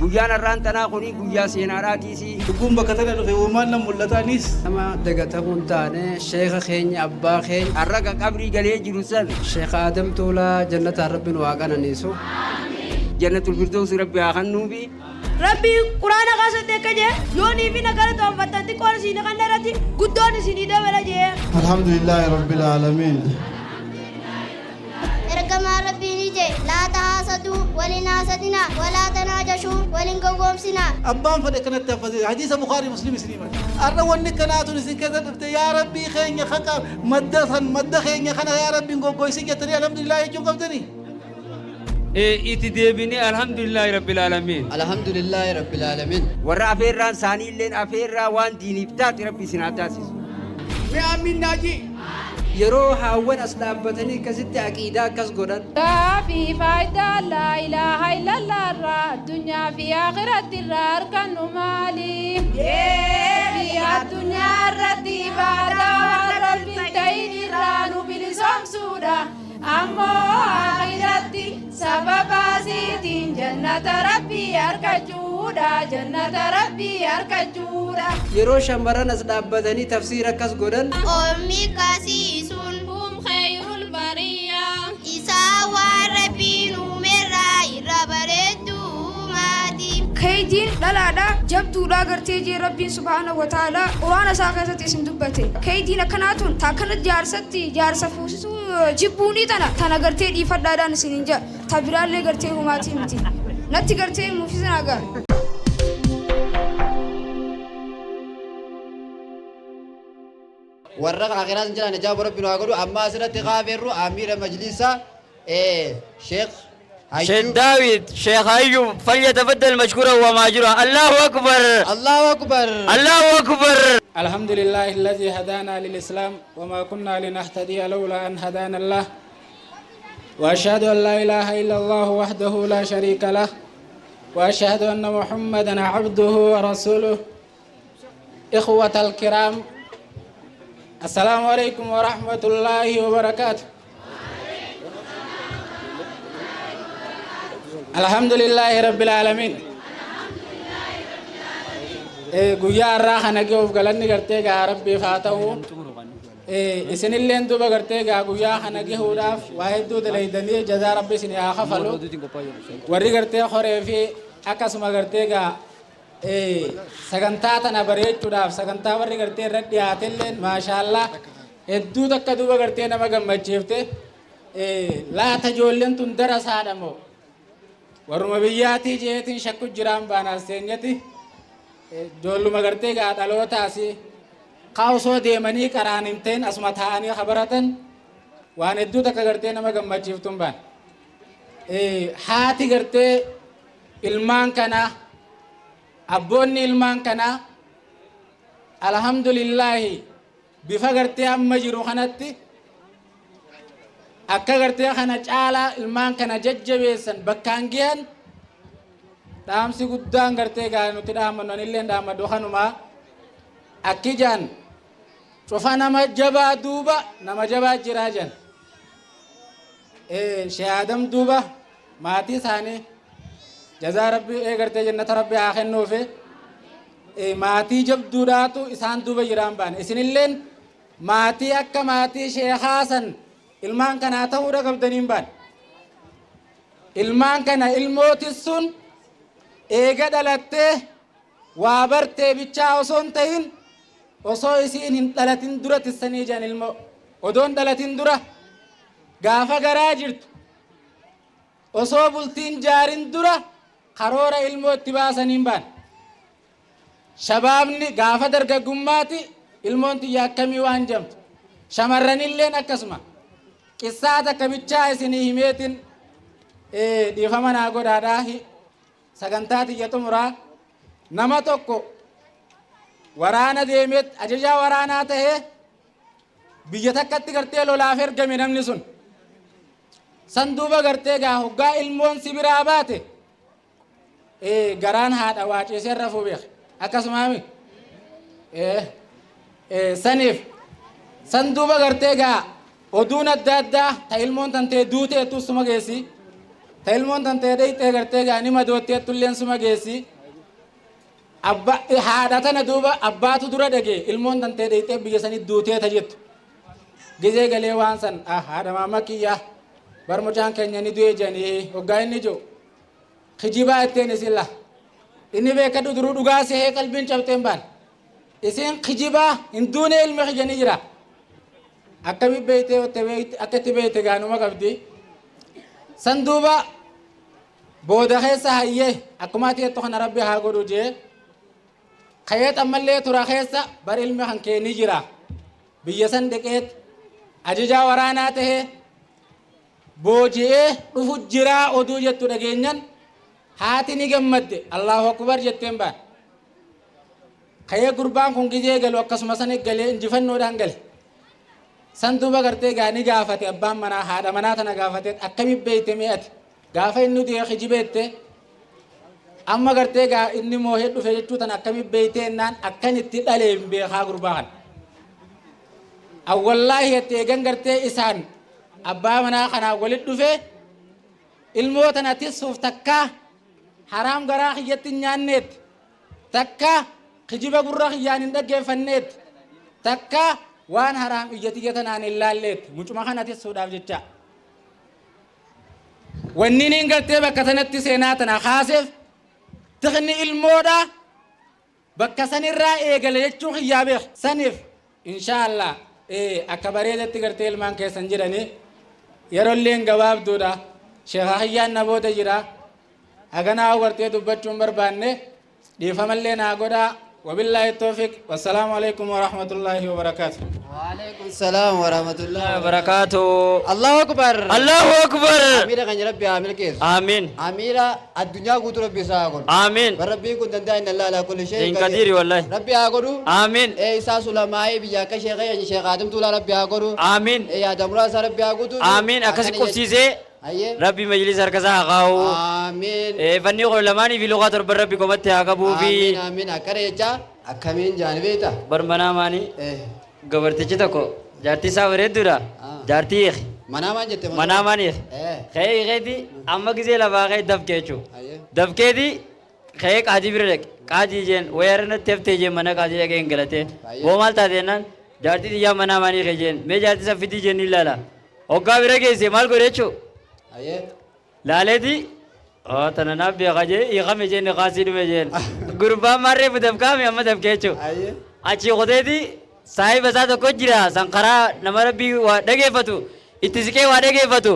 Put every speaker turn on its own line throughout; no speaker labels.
Guyyaan har'aan tanaa kuni guyyaa seenaadhaatiisi.
Lubbuun bakka tana dhufe uumaan nan mul'ataanis.
Nama dagatamuu hin taane sheekha keenya abbaa keenya.
Har'a ka qabrii galee jiru san.
Sheekh Aadam Tuulaa jannataan Rabbi nu haa qananiisu.
Jannatul Firdawsi Rabbi haa kannuufi.
Rabbiin Qur'aana keessatti akka jee yoonii fi na galatoonfattan xiqqoon isinii kanna irratti guddoon isinii dabala jee.
Alhamdulillaahi Rabbil Aalamiin.
Ergamaan Rabbii ni je'e, Laa tahaasaduu, wal hin haasadinaa, walaa tanaajashuu, wal hin gowwoomsinaa.
Abbaan fedhe akkanatti haffazee hadiisa Bukhaarii Muslim isinii hima. Arra wanni akkanaa tun isin keessa dhufte yaa Rabbii keenya haqa madda san madda keenya kana yaa Rabbi hin goggoysin jettanii alhamdulillah jechuun qabdanii.
Itti deebinee alhamdulillaahi rabbil aalamiin.
Alhamdulillaahi rabbil aalamiin.
Warra afeerraan isaaniilleen afeerraa waan diiniif taate Rabbi isin haa taasisu.
Mee aammiin naa ji'i. Yeroo haawwan as dhaabbatanii akkasitti aqiidaa akkas godhan.
Gaafii, Faayidaan laa ilaaha illallah irraa addunyaa fi aakhiratti irraa arkannu maali? Deebii, Addunyaa irratti ibaadaa waan Rabbi hin ta'in irraa nu bilisoomsuudha. Ammoo aakhiratti sababa isiitiin jannata Rabbii arkachuudha, jannata Rabbii arkachuudha.
Yeroo shamarran as dhaabbatanii tafsiira akkas godhan.
Ormi kasii sun.
Hum kheeyrul bariyyaa.
Isaan waan Rabbiin uumerraa irra bareedduu maati.
Keeydiin dhalaadha jabduudha gartee jee Rabbiin subhaanahu wa ta'aalaa qur'aana isaa keessatti isin dubbate. Keeydiin akkanaa tun ta akkana jaarsatti jaarsa fuusisuu jibbuunii tana tana gartee dhiifadhaadhaan isiniin ja'a. Ta biraallee gartee humaatii miti. Natti gartee hin mufisinaa gaa.
Warra akhiraas hin jiraan ijaabu rabbi nu haa godhu. Amma asirratti kaafeerru amiira majlisaa sheekh
شيخ
Hayyuu.
داوود شيخ أيوب فليتفضل مشكورا وماجورا. الله أكبر.
Allahu akbar.
الله أكبر.
الحمد لله الذي هدانا للإسلام وما كنا لنهتدي لولا أن هدانا الله، وأشهد أن لا إله إلا الله وحده لا شريك له، وأشهد أن محمدا عبده ورسوله. إخوة الكرام، السلام عليكم ورحمة الله وبركاته. الحمد لله رب العالمين. Guyyaa har'aa kana gahuuf galanni gartee gaa Rabbiif haa ta'u. Isinilleen duuba gartee gaa guyyaa kana gahuudhaaf waa hedduu dalaydanii jazaa Rabbi isinii haa kafalu. Warri gartee horee fi akkasuma gartee gaa sagantaa tana bareechuudhaaf sagantaa warri gartee irra dhiyaatelleen maashaallaa hedduu takka duuba gartee nama gammachiifte. Laata ijoolleen tun darasaadha moo warruma biyyaatii jeetiin shakku jiraan baanaas teenyati. Ijoolluma gartee gaa dhalootaas kaa osoo deemanii qaraan hin ta'in asuma taa'anii habaratan waan hedduu takka gartee nama gammachiiftuun baan. Haati gartee ilmaan kanaa abboonni ilmaan kanaa alhamdulillaahi bifa gartee amma jiru kanatti akka gartee kana caalaa ilmaan kana jajjabeessan bakkaan gahan dhaamsi guddaan gartee gaa nuti dhaammannu anillee dhaammadhu kanumaa akki jaan cufa nama jabaa duuba nama jabaa jiraa jan. Sheekh Adam duuba maatii isaanii jazaa Rabbi gartee jannata Rabbi haa kennuufi maatii jabduudhaatu isaan duuba jiraan baane. Isinilleen maatii akka maatii sheekhaa san ilmaan kanaa ta'uudha qabdaniin baane. Ilmaan kana ilmootis sun eega dhalattee waa bartee bichaa osoo hin ta'in osoo isiin hin dhalatin dura tissanii jiran ilmoo odoon dhalatin dura gaafa garaa jirtu osoo bultiin jaarin dura karoora ilmoo itti baasaniin baan. Shabaabni gaafa dargaggummaati ilmoon tiyya akkamii waan jamtu shamarranilleen akkasuma qissaa takka bichaa isinii himeetin dhiifama naa godhaadhaa sagantaa tiyya xumuraa. Nama tokko waraana deemeet ajajaa waraanaa tahee biyya takkatti gartee lolaaf ergame. Namni sun san duuba gartee gaa hoggaa ilmoon si biraa baate garaan haadha waa ciisee rafuu beeka akkasumaami. Saniif san duuba gartee gaa oduun adda addaa ta ilmoon tantee duuteetu suma geessi. Ta ilmoon tan ta'e dheeyxee gartee gaa nima doottee tulleen suma geessi. Abba haadha tana duuba abbaatu dura dhagee ilmoon tan ta'e dheeyxee biyya sanii duutee ta jettu. Gizee galee waan san haadha maama kiyya bar mucaan keenya ni du'e jedhanii hoggaa inni jiru. Kijibaa ittiin isin la. Inni beekadhu duruu dhugaa sehee qalbiin cabxeen baan. Isin kijibaa hin duune ilmi kijanii jira. Akkami beeytee akka itti beeyte gaanuma qabdi. San duuba booda keessa hayyee akkuma ati jettu kana rabbi haa godhu jee. Ka'eet ammallee tura keessa bar ilmi kan kee ni jira. Biyya san dhaqeet ajajaa waraanaa tahee booji'ee dhufu jiraa oduu jettu dhageenyan haati ni gammadde Allahu akbar jetteen baan. Ka'ee gurbaan kun gizee galu akkasuma san galee injifannoodhaan gale. San duuba gartee gaa ni gaafate abbaan manaa haadha manaa tana gaafate akkami beeyte mee ati gaafa inni du'e kijibeette amma gartee gaa inni moohee dhufe jechuu tana akkami beeyte ennaan akkan itti dhalee hin beekaa gurbaa kana. Awwallaahi itti eegan gartee isaan abbaa manaa kanaa walit dhufe ilmoo tana tissuuf takkaa haraam garaa kiyyatti hin nyaanneetti takkaa kijiba gurra kiyyaan hin dhaggeeffanneetti takkaa waan haraam ija tiyya tanaan hin laalleetti mucuma kana tissuudhaaf jecha. Wanni niin gartee bakka sanatti seenaa tana kaaseef tikni ilmoodha bakka sanirraa eegale jechuu kiyyaa beek saniif inshaallah akka bareedatti gartee ilmaan keessan jiranii yeroo illeen gabaabduudha sheekha kiyyaan na booda jira haganaa gartee dubbachuun barbaanne dhiifamallee naa godhaa. وبالله التوفيق والسلام عليكم ورحمة الله وبركاته.
وعليكم السلام ورحمة الله
وبركاته.
الله أكبر.
الله أكبر.
أميرة كان ربي عامل كيس.
آمين.
أميرة الدنيا قلت ربي ساقول.
آمين.
ربي كنت أنت إن الله على كل شيء
قدير والله.
ربي أقول.
آمين.
إيه ساس علماء بيا كشيخ يا شيخ آدم تولا ربي أقول.
آمين.
إيه آدم راس ربي أقول.
آمين. أكسي كوسيزه. ربي مجلس هركزا هاو.
آمين.
فني علماني في لغة رب ربي قمت هاكبو في.
آمين آمين. أكره جا أكمين جانبيتا.
برمنا ماني. غبرتي تكو جارتي ساوري دورا. جارتي إخ.
منامان جت
منامان إخ. خي خيدي أما كذي لباقي دبكيچو. دبكيدي خي قاضي برلك قاضي جن ويرنا تفتي جن منا قاضي لك إنجلته. ومال تادينان جارتي يا مناماني خي جن مي جارتي سفيدي جن لالا. أوكا بركي سمال كوريچو. لالدي تنا بيغاجي يخمي جن قاسي مجن غربا ماري بدبكا مي أما دبكيچو. أشي خديدي صاحب أسا تو كجرا سانقرا نمر بي ودقي فتو اتسكي ودقي فتو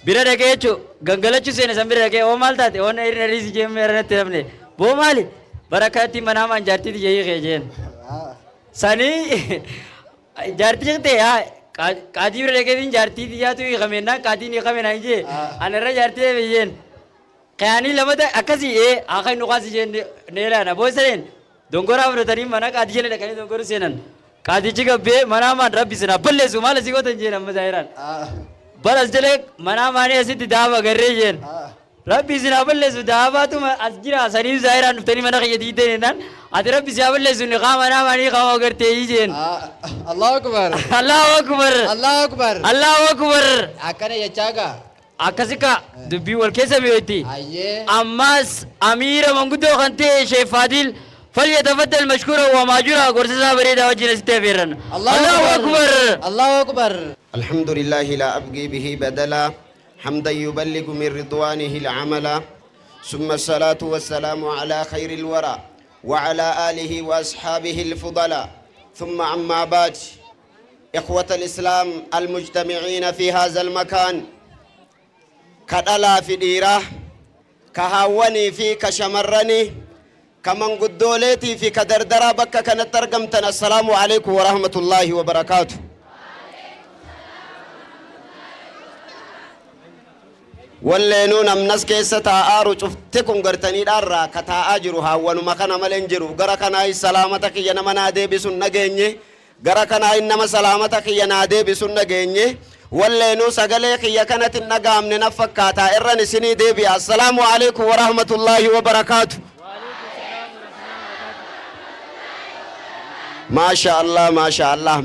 بيرا دقيچو غنغلچو سينه سمبر دقي او مالتا ته اون ايرن ريس جيم ميرن ترمني بو مالي بركاتي منامان جارتي دي يي خيجين سني جارتي ته يا قاضي بيرا دقي دين جارتي دي يا تو يخمنا قاضي ني خمنا يجي انا ر جارتي بيين قياني لمدا اكسي اي اخي نقاسي جين نيرانا بوسرين دونغورا فرتني منا قاضي جين دقني دونغورو سينن قاضي جيغا بي منامان ربي سنا بلسو مال سيغوتن جين أما زايران بل أسجلك مناماني أسيت دابا غريجين ربي سنا بلسو دابا تو أسجرا سنيف زايران نفتني منا خيديتين نان أدي ربي سنا بلسو نقام مناماني خوا غرتي جين.
الله أكبر.
الله أكبر.
الله أكبر.
الله أكبر.
أكنا يچاغا
أكاسيكا دبي والكيسة بيوتي. أماس أميرة منقدو خنتي شيخ فادل فليتفضل مشكورا وماجورا قرصا بريدا وجه ستيفيرن. الله أكبر.
الله أكبر.
الحمد لله لا أبغي به بدلا حمدا يبلغ من رضوانه العمل ثم الصلاة والسلام على خير الورى وعلى آله وأصحابه الفضلاء ثم عما بعد. إخوة الإسلام المجتمعين في هذا المكان كدلا في ديرة كهاوني في كشمرني كمن قدولتي في كدردرة بكا كانت ترجمتنا. السلام عليكم ورحمة الله وبركاته. واللينون أمنس كيسة تآرو شفتكم قرتني دارا كتاجرها ونمكان ملنجرو غركنا السلامتك يا نمنا دي بسنة جنيه غركنا إنما سلامتك يا نادي بسنة جنيه واللينو سجلك يا كانت النجام ننفكاتا إرن سني دي بي. السلام عليكم ورحمة الله وبركاته. ما شاء الله ما شاء الله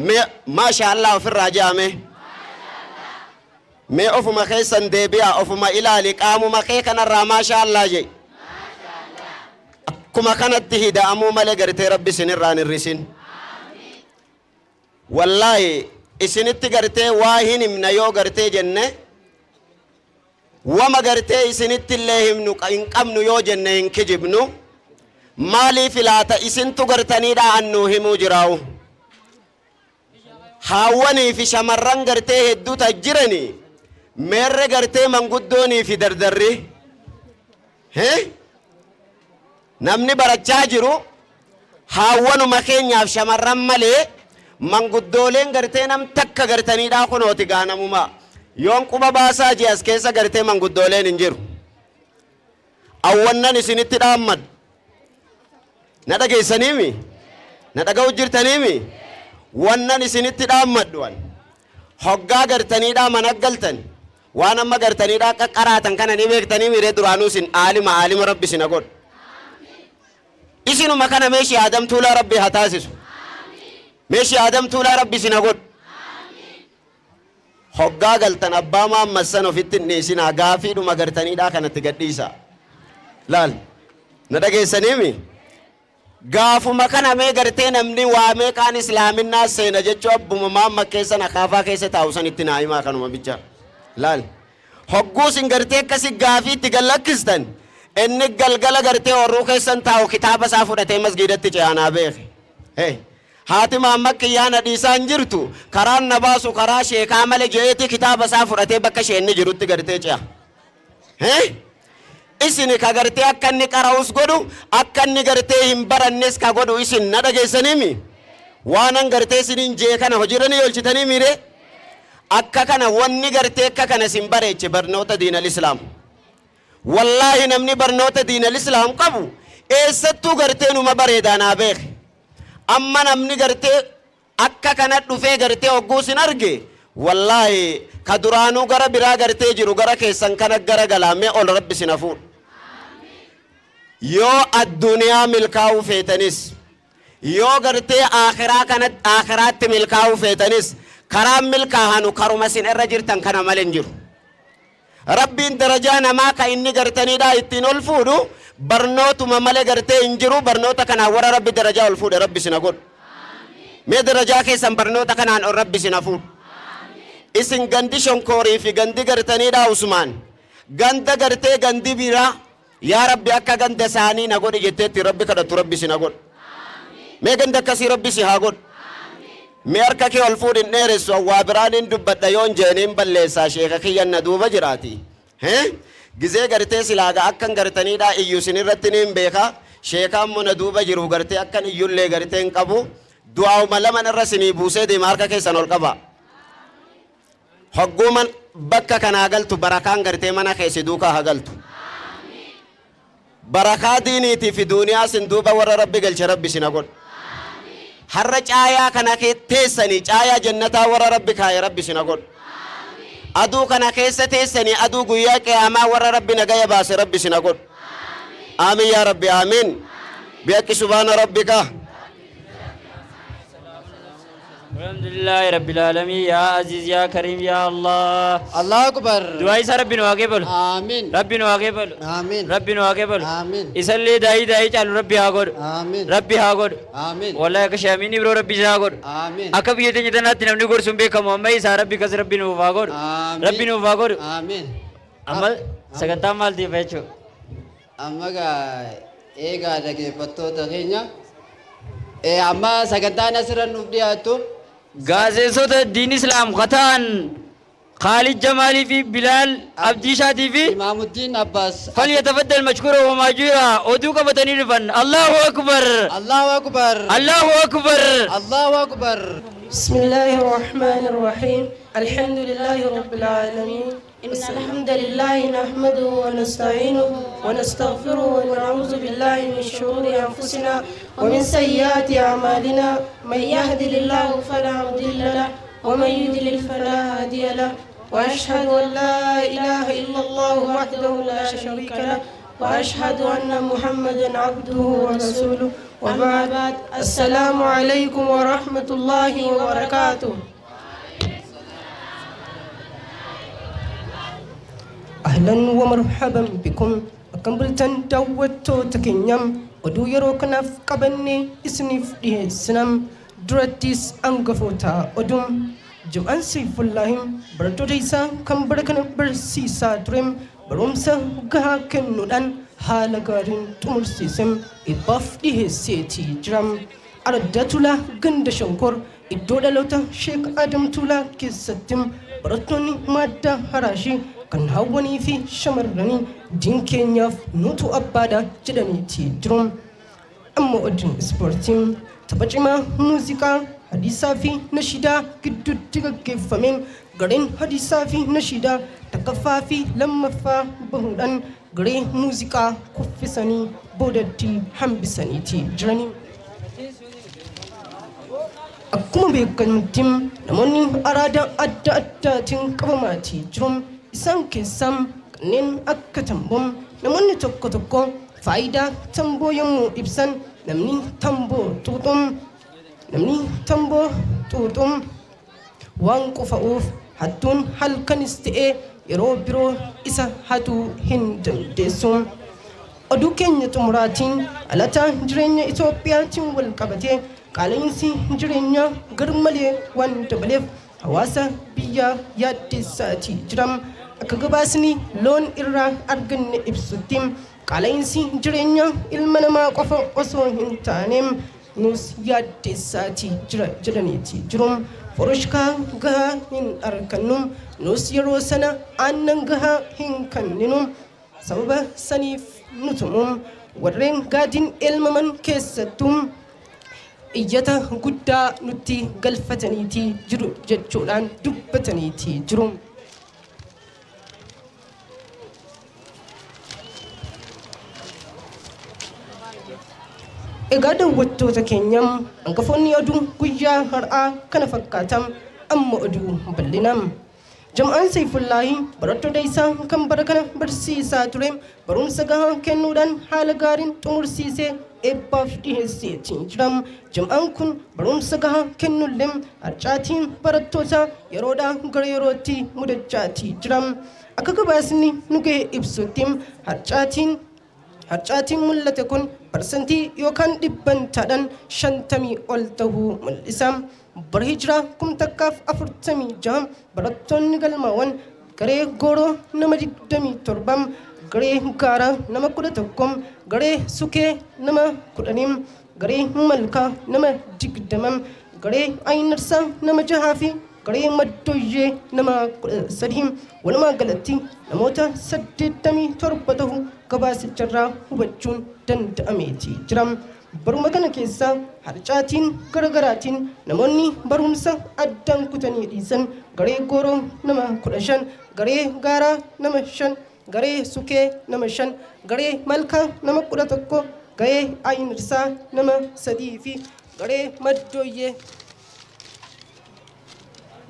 ما شاء الله في الرجاء. Mee ofuma keessan deebi'a, ofuma ilaali, qaamuma kee kanarraa maashaa Allah jee. Akkuma kanatti hida'amuu malee gartee Rabbi isinirraan hir'isin. Wallaahi isinitti gartee waa hin himna yoo gartee jenne, wama gartee isinitti illee himnu hin qabnu yoo jenne hin kijibnu. Maaliif laata isintu gartaniidha annuu himuu jiraa'u? Haawwanii fi shamarran gartee hedduu tajjiranii meerre gartee manguddoonii fi dardarri. Namni barachaa jiru haawwanuma keenyaaf shamarran malee manguddooleen gartee nam takka gartaniidhaa kunooti gaanamuma. Yoon quba baasaa jee as keessa gartee manguddooleen hin jiru. Awwannan isinitti dhaammadhu. Na dhageessaniimi? Na dhaga'u jirtaniimi? Wannan isinitti dhaammadhu an. Hoggaa gartaniidhaa mana galtan. Waan amma gartaniidhaa qaqqaraatan kana ni beektanii miiree duraanuu isin aalima aalima Rabbi isin godhu. Isinuma kana meeshii Aadam Tuulaa Rabbi haa taasisu. Meeshii Aadam Tuulaa Rabbi isin godhu. Hoggaa galtan abbaa maammassan ofitti hin dhiisinaa, gaafiidhuma gartaniidhaa kanatti gadhiisaa. Laal, na dhageessaniimi? Gaafuma kana mee gartee namni waa meeqaan islaaminaa seena jechuu abbuma maamma keessan akaafaa keessa taa'u sanitti naa himaa kanuma bicha. Laal, hogguu isin gartee akkasi gaafii itti gallakkistan, inni galgala gartee horruu keessan taa'u kitaaba isaa fudhatee masgiidatti ce'anaa beeke. Hey. Haati maamma kiyyaa na dhiisaa hin jirtu, karaan na baasu karaa sheekaa malee je'eeti kitaaba isaa fudhatee bakka isheen jirutti gartee ce'a. Isin ka gartee akka inni qara'us godhu, akka inni gartee hin barannes ka godhu isin na dhageessaniimi? Waanan gartee isiniin jee kana hojiirra ni oolchitanii miire? Akka kana wanni gartee akka kana isin bareeche barnoota diinal islaam. Wallaahi namni barnoota diinal islaam qabu eessattuu gartee numa bareedaa naa beeke. Amma namni gartee akka kana dhufee gartee hogguu isin arge, wallaahi ka duraanuu gara biraa gartee jiru gara keessan kana gara galaamee ol Rabbi isin hafuudha. Yoo addunyaa milkaa'uu feetanis, yoo gartee akhiraa kana akhiraatti milkaa'uu feetanis, karaan milkaa'anu karuma isin irra jirtan kana malee hin jiru. Rabbiin darajaa namaa ka inni gartaniidhaa ittiin ol fuudhu barnootuma malee gartee hin jiru. Barnoota kanaan warra Rabbi darajaa ol fuudhe Rabbi isin godhu. Mee darajaa keessan barnoota kanaan ol Rabbi isin fuudhu. Isin gandi Shonkoorii fi gandi gartaniidhaa Usmaan, ganda gartee gandi biraa yaa Rabbi akka ganda isaanii na godhi jetteetti Rabbi kadhattu Rabbi isin godhu. Mee ganda akkasii Rabbi si haa godhu. Mee harka kee ol fuudhin dheeressu, waa biraan hin dubbadha yoon jeeniin balleessaa, sheeka kiyyan na duuba jiraati. Gizee gartee silaaga akkan gartaniidhaa iyyuu isin irratti ni hin beeka. Sheekaan immoo na duuba jiru gartee akkan iyyullee gartee hin qabu. Du'aa'uma laman irra isinii buusee deema, harka keessan ol qaba. Hogguuman bakka kanaa galtu barakaan gartee mana keessi duukaa haa galtu. Barakaa diiniitii fi duuniyaa sin duuba warra Rabbi galche Rabbi sina godhu. Har'a caayaa kana teessanii caayaa jannataa warra Rabbi kaaye Rabbi sina godhu. Aduu kana keessa teessanii aduu guyyaa qiyaamaa warra Rabbi nagaya baase Rabbi sina godhu. Aamin yaa Rabbi aamin. Bihaqqi subhaana rabbika.
الحمد لله رب العالمين يا عزيز يا كريم يا الله.
الله أكبر.
دعاء ربي نواقبل.
آمين.
ربي نواقبل.
آمين.
ربي نواقبل.
آمين.
يسلي داي داي چالو ربي هاغور.
آمين.
ربي هاغور.
آمين.
والله كشاميني برو ربي هاغور.
آمين.
أكب يتني تنات نمني غور سنبي كم أمي سا ربي كس ربي نواغور.
آمين.
ربي نواغور.
آمين.
أمل سكنتا مال دي بيچو.
أمغا إيغا دغه پتو تغينيا. أما سكنتا نصر نوبدياتو.
غازيسوت دين اسلام قطان خالد جمالي في بلال عبدي شادي في
امام الدين عباس.
فليتفضل مشكورا وماجورا ودوك بتني فن. الله اكبر.
الله اكبر.
الله اكبر.
الله اكبر.
بسم الله الرحمن الرحيم. الحمد لله رب العالمين. إن الحمد لله نحمده ونستعينه ونستغفره ونعوذ بالله من شرور أنفسنا ومن سيئات أعمالنا. من يهد الله فلا مضل له ومن يضلل فلا هادي له. وأشهد أن لا إله إلا الله وحده لا شريك له وأشهد أن محمدا عبده ورسوله. وبعد، السلام عليكم ورحمة الله وبركاته. Ahlan wa marhaban bikum. Akkam bultan daawwattoota keenyam, oduu yeroo kanaaf qabannee isiniif dhiheessinam. Durattis hangafoota oduu: Jam'aan Seyfullaahim barattoota isaa kan bara kana barsiisaa ture barumsa gahaa kennuudhaan haala gaariin xumursiise eebbaaf dhiheesseetii jira. Araddaa Tuulaa ganda Shankor iddoo dhaloota Sheek Adam Tuulaa keessatti barattoonni maaddaa haraashii kan hawwanii fi shamarranii diin keenyaaf nutu abbaadha jedhaniiti jiru. Amma oduun ispoortii: tapha cimaa muuziqaa hadiisaa fi nashiidaa gidduutti gaggeeffameen gareen hadiisaa fi nashiidaa takkaffaa fi lammaffaa bahuudhaan garee muuziqaa kuffisanii boodatti hambisaniiti jirani. Akkuma beekamutti namoonni araada adda addaatiin qabamaatii jiru. Isaan keessaa kanneen akka tamboo. Namoonni tokko tokko faayidaa tamboo yommuu ibsan, namni tamboo xuuxu waan qufa'uuf hattuun halkanis ta'ee yeroo biroo isa hatuu hin dandeessu. Oduu keenya xumuraatiin alataa jireenya Itoophiyaatiin wal qabatee qaala'insi jireenyaa garmalee waan dabaleef hawaasa biyyaa yaaddeessaatii jira. Akka gabaasni loon irraa arganne ibsutti, qaala'insi jireenyaa ilma namaa qofa osoo hin taane nus yaaddeessaatii jira jedhaniiti jiru. Foroshkaa gahaa hin argannu, nus yeroo sana aannan gahaa hin kenninu, sababa saniif nutumu. Warreen gaadiin elmaman keessattuu iyyata guddaa nutti galfataniiti jiru jechuudhaan dubbataniiti jiru. Egaa daawwattoota keenyam, hangafoonni oduu guyyaa har'aa kana fakkaatam. Amma oduu bal'inam. Jam'aan Seyfullaahi barattoota isaa kan bara kana barsiisaa ture barumsa gahaa kennuudhaan haala gaariin xumursiisee eebbaaf dhiheesseetiin jira. Jam'aan kun barumsa gahaa kennullee harcaatiin barattoota yeroodhaa gara yerootti mudachaatii jira. Akka gabaasni nu ga'e ibsutti, harcaatiin mul'ate kun parsantii yookaan dhibbantaadhaan 50 ol ta'uu mul'isa. Bara hijiraa 1046 barattoonni galmaawwan garee gooroo nama 27, garee gaaraa nama 11, garee sukee nama 10, garee malkaa nama 20, garee aynarsaa nama jahaa fi garee maddooyyee nama 13, walumaa galatti namoota 87 ta'uu gabaasicharraa hubachuun danda'ameeti jira. Baruma kana keessa harcaatiin garaagaraatiin namoonni barumsa addaan kutanii dhiisan garee gooroo nama 15, garee gaaraa nama 5, garee sukee nama 5, garee malkaa nama 11, garee aynirsaa nama 3 fi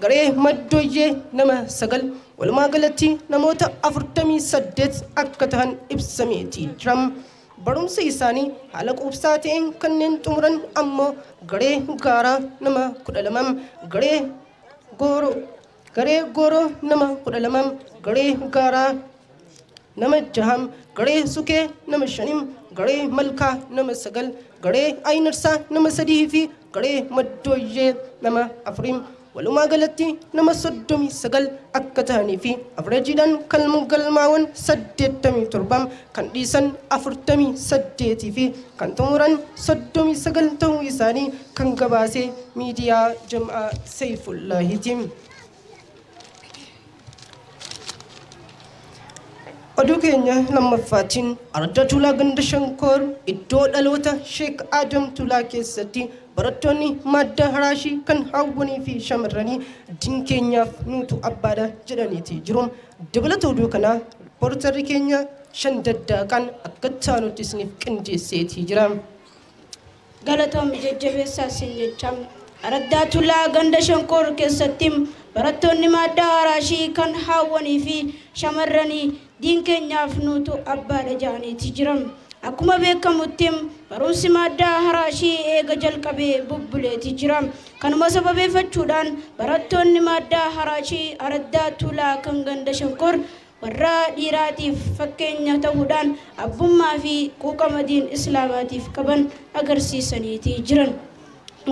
garee maddooyyee nama 9, walumaa galatti namoota 48 akka ta'an ibsameeti jira. Barumsa isaanii haala quubsaa ta'een kanneen xumuran ammoo garee gaaraa nama 12, garee gooroo nama 12, garee gaaraa nama jaham, garee sukee nama shanim, garee malkaa nama sagal, garee aynarsaa nama sadii fi garee maddooyyee nama afurim, walumaa galatti nama 39 akka ta'anii fi avreejiidhaan kan galmaawwan 87, kan dhiisan 48 fi kan xumuran 39 ta'uu isaanii kan gabaase miidiyaa Jam'aa Seyfullaahiiti. Oduu keenya lammaffaatiin Arda Tuulaa ganda Shankoor iddoo dhaloota Sheek Adam Tuulaa keessatti barattoonni madda haraashii kan hawwanii fi shamarranii diin keenyaaf nuutu abbaadha jedhaniiti jiru. Dabalata oduu kanaa riippoortarri keenya shan daddaaqaan akka taanutti isiniif qindeesseetii jira.
Galatoomii, jajjabeessaa siin jechaa. Araddaa Tuulaa ganda Shankoor keessatti barattoonni madda haraashii kan hawwanii fi shamarranii diin keenyaaf nuutu abbaadha jedhaniiti jiran. Akkuma beekamutti barumsi madda haraashii eega jalqabee bubbuleeti jira. Kanuma sababeeffachuudhaan barattoonni madda haraashii Araddaa Tuulaa kan ganda Shankoor Warra dhiiraatiif fakkeenya ta'uudhaan abbummaa fi quuqama diin Islaamaatiif qaban agarsiisaniiti jiran.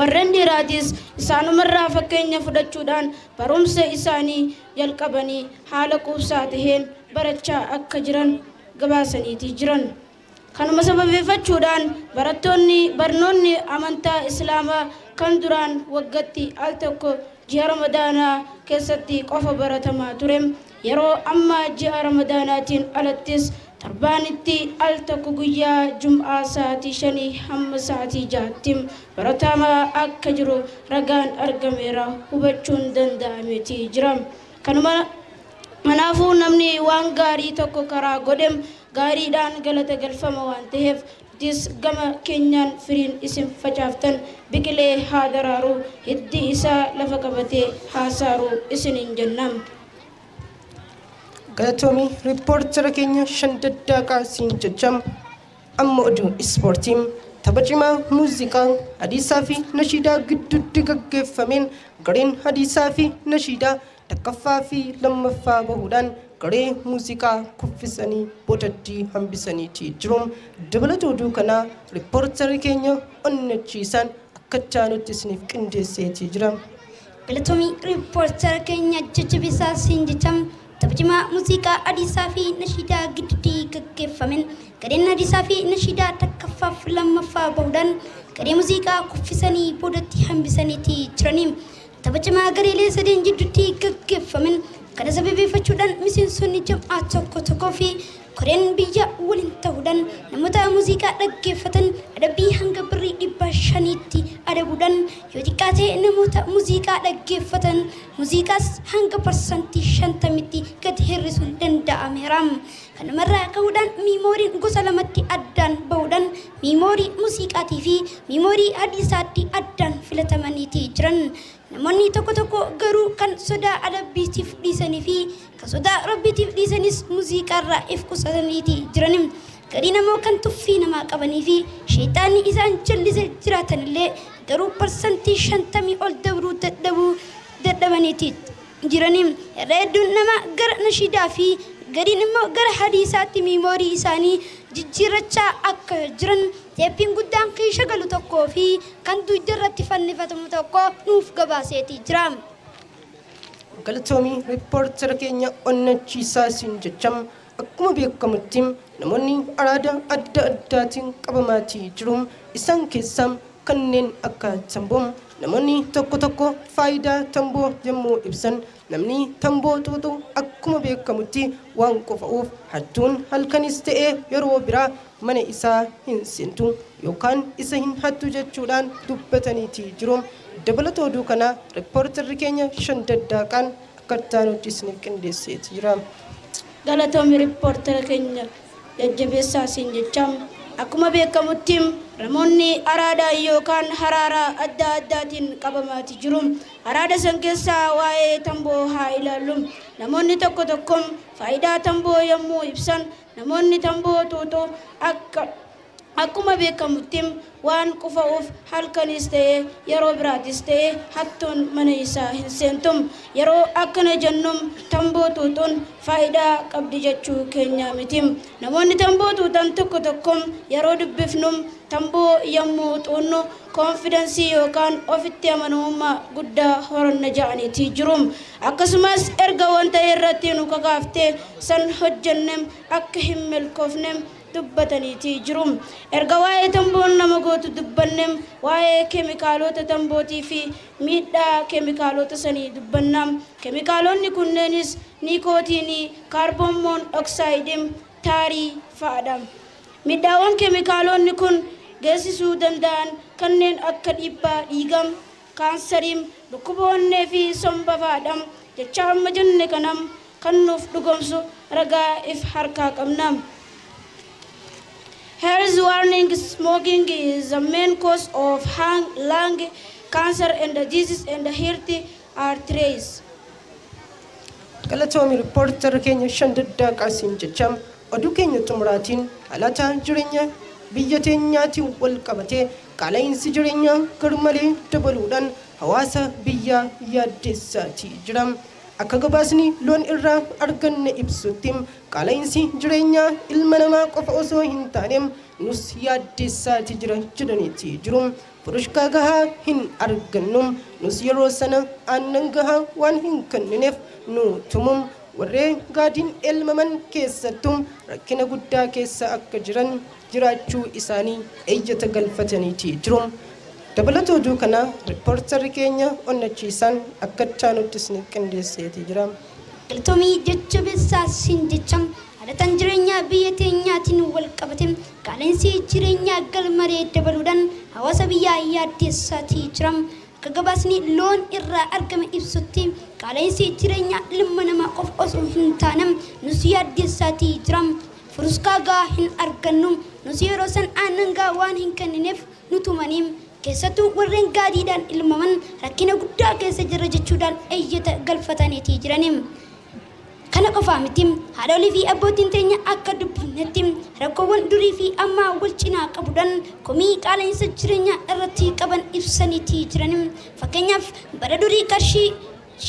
Warreen dhiiraatis isaanumarraa fakkeenya fudhachuudhaan barumsa isaanii jalqabanii haala quubsaa taheen barachaa akka jiran gabaasaniiti jiran. Kanuma sababeeffachuudhaan barattoonni barnoonni amantaa Islaamaa kan duraan waggatti al tokko ji'a Ramadaanaa keessatti qofa baratamaa ture, yeroo ammaa ji'a Ramadaanaatiin alattis torbaanitti al tokko guyyaa Jum'aa sa'aatii 5 hamma sa'aatii 6tti baratamaa akka jiru ragaan argameera hubachuun danda'ameeti jira. Kanuma kanaafuu namni waan gaarii tokko karaa godhem gaariidhaan galata galfama waan taheef, nutis gama keenyaan firiin isin facaaftan biqilee haa daraaru, hiddi isaa lafa qabatee haa saaru isiniin jenna.
Galatoomii riippoortara keenya Shandaddaa Qaasiin jecham. Amma oduu ispoortiin. Tapha cimaa muuziqaa hadiisaa fi nashiidaa gidduutti gaggeeffameen gareen hadiisaa fi nashiidaa takkaffaa fi lammaffaa bahuudhaan garee muuziqaa kuffisanii boodatti hambisaniiti jiru. Dabalata oduu kanaa riippoortarri keenya onnachiisaan akkachaa nutti isiniif qindeesseetii jira.
Galatoomii riippoortara keenya jajjabeessaa siin jecham. Tapha cimaa muuziqaa hadiisaa fi nashiidaa gidduutti gaggeeffameen gareen hadiisaa fi nashiidaa takkaffaa fi lammaffaa bahuudhaan garee muuziqaa kuffisanii boodatti hambisaniiti jiranii. Tapha cimaa gareelee sadeen jidduutti gaggeeffameen kana sababeeffachuudhaan miseensonni jam'aa tokko tokkoo fi koreen biyya waliin ta'uudhaan namoota muuziqaa dhaggeeffatan adabbii hanga birrii 500tti adabuudhaan, yoo xiqqaate namoota muuziqaa dhaggeeffatan muuziqaas hanga 50%tti gadi hir'isuun danda'ameera. Kanumarraa ka'uudhaan miimooriin gosa lamatti addaan bahuudhaan miimoorii muuziqaatii fi miimoorii hadiisaatti addaan filatamaniiti jiran. Namoonni tokko tokko garuu kan sodaa adabbiitiif dhiisanii fi kan sodaa Rabbiitiif dhiisanis muuziqaarraa if qusataniiti jiran. Gariin ammoo kan tuffii namaa qabanii fi sheexaanni isaan jallise jiraatanillee garuu 50% ol dabruu dadhabuu dadhabaniiti jirani. Irra hedduun nama gara nashiidaa fi gariin immoo gara hadiisaatti miimoorii isaanii jijjiirrachaa akka jiran teeppiin guddaan kiisha galu tokkoo fi kan dugda irratti fannifatamu tokko nuuf gabaaseeti jira.
Galatoomii riippoortara keenya onnachiisaa siin jecham. Akkuma beekamutti namoonni araada adda addaatiin qabamaatii jiru. Isaan keessaa kanneen akka tamboo. Namoonni tokko tokko faayidaa tamboo yommuu ibsan, namni tamboo xuuxu akkuma beekamutti waan qufa'uuf hattuun halkanis ta'ee yeroo biraa mana isaa hin seentu yookaan isa hin hattu jechuudhaan dubbataniiti jiru. Dabalata oduu kanaa riippoortarri keenya Shandaddaaqaan akkaataa nuti isiniif qindeesseeti jira.
Galatoomi riippoortara keenya jajjabeessaa siin jecham. Akkuma beekamutti namoonni araadaa yookaan haraaraa adda addaatiin qabamaati jiru. Araada san keessaa waa'ee tamboo haa ilaallu. Namoonni tokko tokko faayidaa tamboo yommuu ibsan, namoonni tamboo xuuxu akka akkuma beekamutti waan qufa'uuf halkanis ta'ee yeroo biraatis ta'ee hattuun mana isaa hin seentum. Yeroo akkana jennum tamboo xuuxuun faayidaa qabdi jechuu keenya miti. Namoonni tamboo xuuxan tokko tokko yeroo dubbifnum tamboo yommuu xuunnu confidence yookaan ofitti amanamummaa guddaa horanna ja'aniiti jiru. Akkasumas erga wanta irratti nu kakaaftee san hojjennem akka hin milkoofnem dubbataniiti jiru. Erga waa'ee tamboon nama gootu dubbannem, waa'ee keemikaalota tambootii fi miidhaa keemikaalota sanii dubbannam. Keemikaalonni kunneenis niikootiinii, kaarboon monoksaayidiin, taarii fa'adha. Miidhaawwan keemikaalonni kun geessisuu danda'an kanneen akka dhiibbaa dhiigaa, kaansariin, dhukkuba onnee fi somba fa'adha. Jecha amma jenne kanam kan nuuf dhugomsu ragaa if harkaa qabna. Health warning: smoking is the main cause of lung cancer and disease and heart arteries.
Galatoomi riippoortara keenya Shandaddaa Qaasiin jecham. Oduu keenya xumuraatiin haalata jireenya biyya teenyaatiin wal qabatee qaala'insi jireenyaa garmalee dabaluudhaan hawaasa biyyaa yaaddeessaatii jira. Akka gabaasni loon irraa arganne ibsutti qaala'insi jireenyaa ilma namaa qofa osoo hin taane nus yaaddeessaati jira jedhaniiti jiru. Furushkaa gahaa hin argannu, nus yeroo sana aannan gahaa waan hin kennineef nu tumu. Warreen gaadiin elmaman keessattuu rakkina guddaa keessa akka jiran jiraachuu isaanii iyyata galfataniiti jiru. Dabalata oduu kanaa riippoortarri keenya onnachiisaan akka itti isiniif qindeesseeti jira.
Galatoomii jajjabeessaa siin jecha. Haadhatan jireenyaa biyya teenyaatiin wal qabate qaala'insi jireenyaa galmaree dabaluudhaan hawaasa biyyaa yaaddeessaatii jira. Akka gabaasni loon irraa argame ibsutti qaala'insi jireenyaa ilma namaa qofa osoo hin taane nus yaaddeessaatii jira. Furuskaa gahaa hin argannu, nus yeroo san aannan gahaa waan hin kennineef nu tumanii, keessattuu warreen gaadiidhaan ilmaman rakkina guddaa keessa jira jechuudhaan iyyata galfataniitii jirani. Kana qofaa miti, haadholii fi abbootiin teenya akka dubbifnetti rakkoowwan durii fi ammaa wal cinaa qabuudhaan komii qaala'insa jireenyaa irratti qaban ibsaniitii jiran. Fakkeenyaaf bara durii qarshii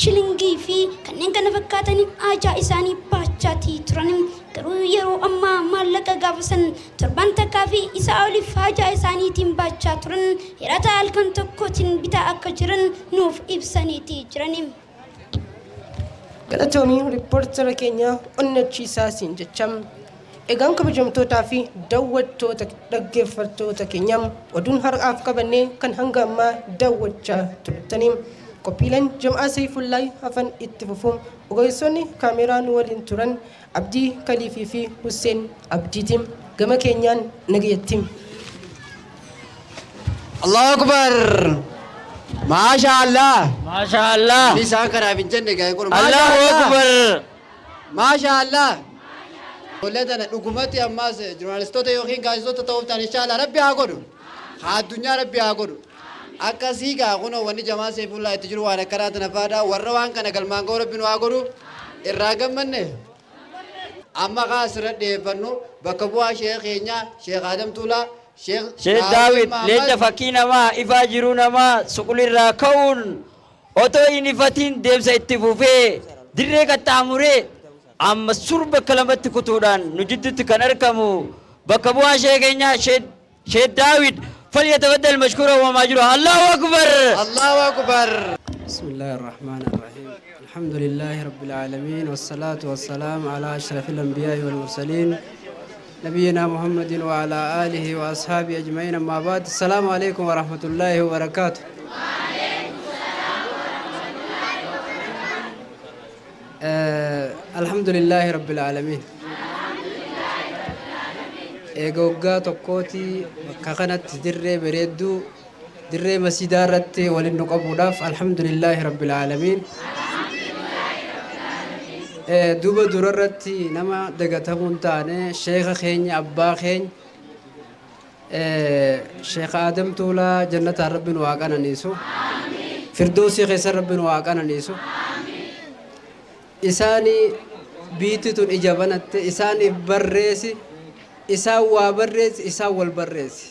shilingii fi kanneen kana fakkaataniin haajaa isaanii baachaatii turan. Garuu yeroo ammaa maallaqa gaafa san torban takkaa fi isaa oliif haajaa isaaniitiin baachaa turan hirata halkan tokkootiin bitaa akka jiran nuuf ibsaniitii jiran.
Galatoomii riippoortara keenya onnachiisaa siin jecha. Egaan kabajamtootaa fi daawwattoota dhaggeeffattoota keenya, oduun har'aaf qabannee kan hanga ammaa daawwachaa turtanii. Qophiileen Jam'aa Seefullaay hafan itti fufuun ogeessonni kaameeraa nu waliin turan Abdii Kaliifii fi Hussein Abdiitiin gama keenyaan nagayatti.
Allahu Akbar. Maasha Allah.
Maasha Allah.
Inni isaan kanaaf hin jenne gaa'e kun.
Allahu Akbar.
Maasha Allah. Ijoollee tana dhugumatti ammaas joornaalistoota yookiin gaazexoota ta'uuf ta'an inshallah Rabbi haa godhu. Haa addunyaa Rabbi haa godhu. Akkasii gaa kunoo wanni Jamaa Seefullaa itti jiru waan akkanaa tana faadha. Warra waan kana galmaan ga'u Rabbi nu haa godhu. Irraa gammanne. Amma kaa asirra dhiyeeffannu bakka bu'aa sheekh keenyaa Sheekh Adam Tuulaa, Sheekh
Sheekh Daawit leenca fakkii namaa ifaa jiruu namaa suqulirraa ka'uun otoo hin ifatiin deemsa itti fufee dirree qaxxaamuree amma sur bakka lamatti kutuudhaan nu jidduutti kan argamu bakka bu'aa sheekh keenyaa Sheekh Daawit falyatafaddal mashkuura uumamaa jiru. Allahu Akbar!
Allahu Akbar!
بسم الله الرحمن الرحيم، الحمد لله رب العالمين، والصلاة والسلام على أشرف الأنبياء والمرسلين، نبينا محمد وعلى آله وأصحابه أجمعين، أما بعد، السلام عليكم ورحمة الله وبركاته. الحمد لله رب العالمين. Eega waggaa tokkooti bakka kanatti dirree bareedduu dirree masjidaa irratti waliin nu qabuudhaaf alhamdulillaahi rabbil aalamiin. Duuba dura irratti nama dagatamuu hin taane sheeka keenya, abbaa keenya, Sheekh Adam Tuulaa jannataan rabbi nu haa qananiisu. Firdoosii keessa rabbi nu haa qananiisu. Isaanii biitti tun ija banatte, isaaniif barreessi, isaan waa barreessi, isaan wal barreessi.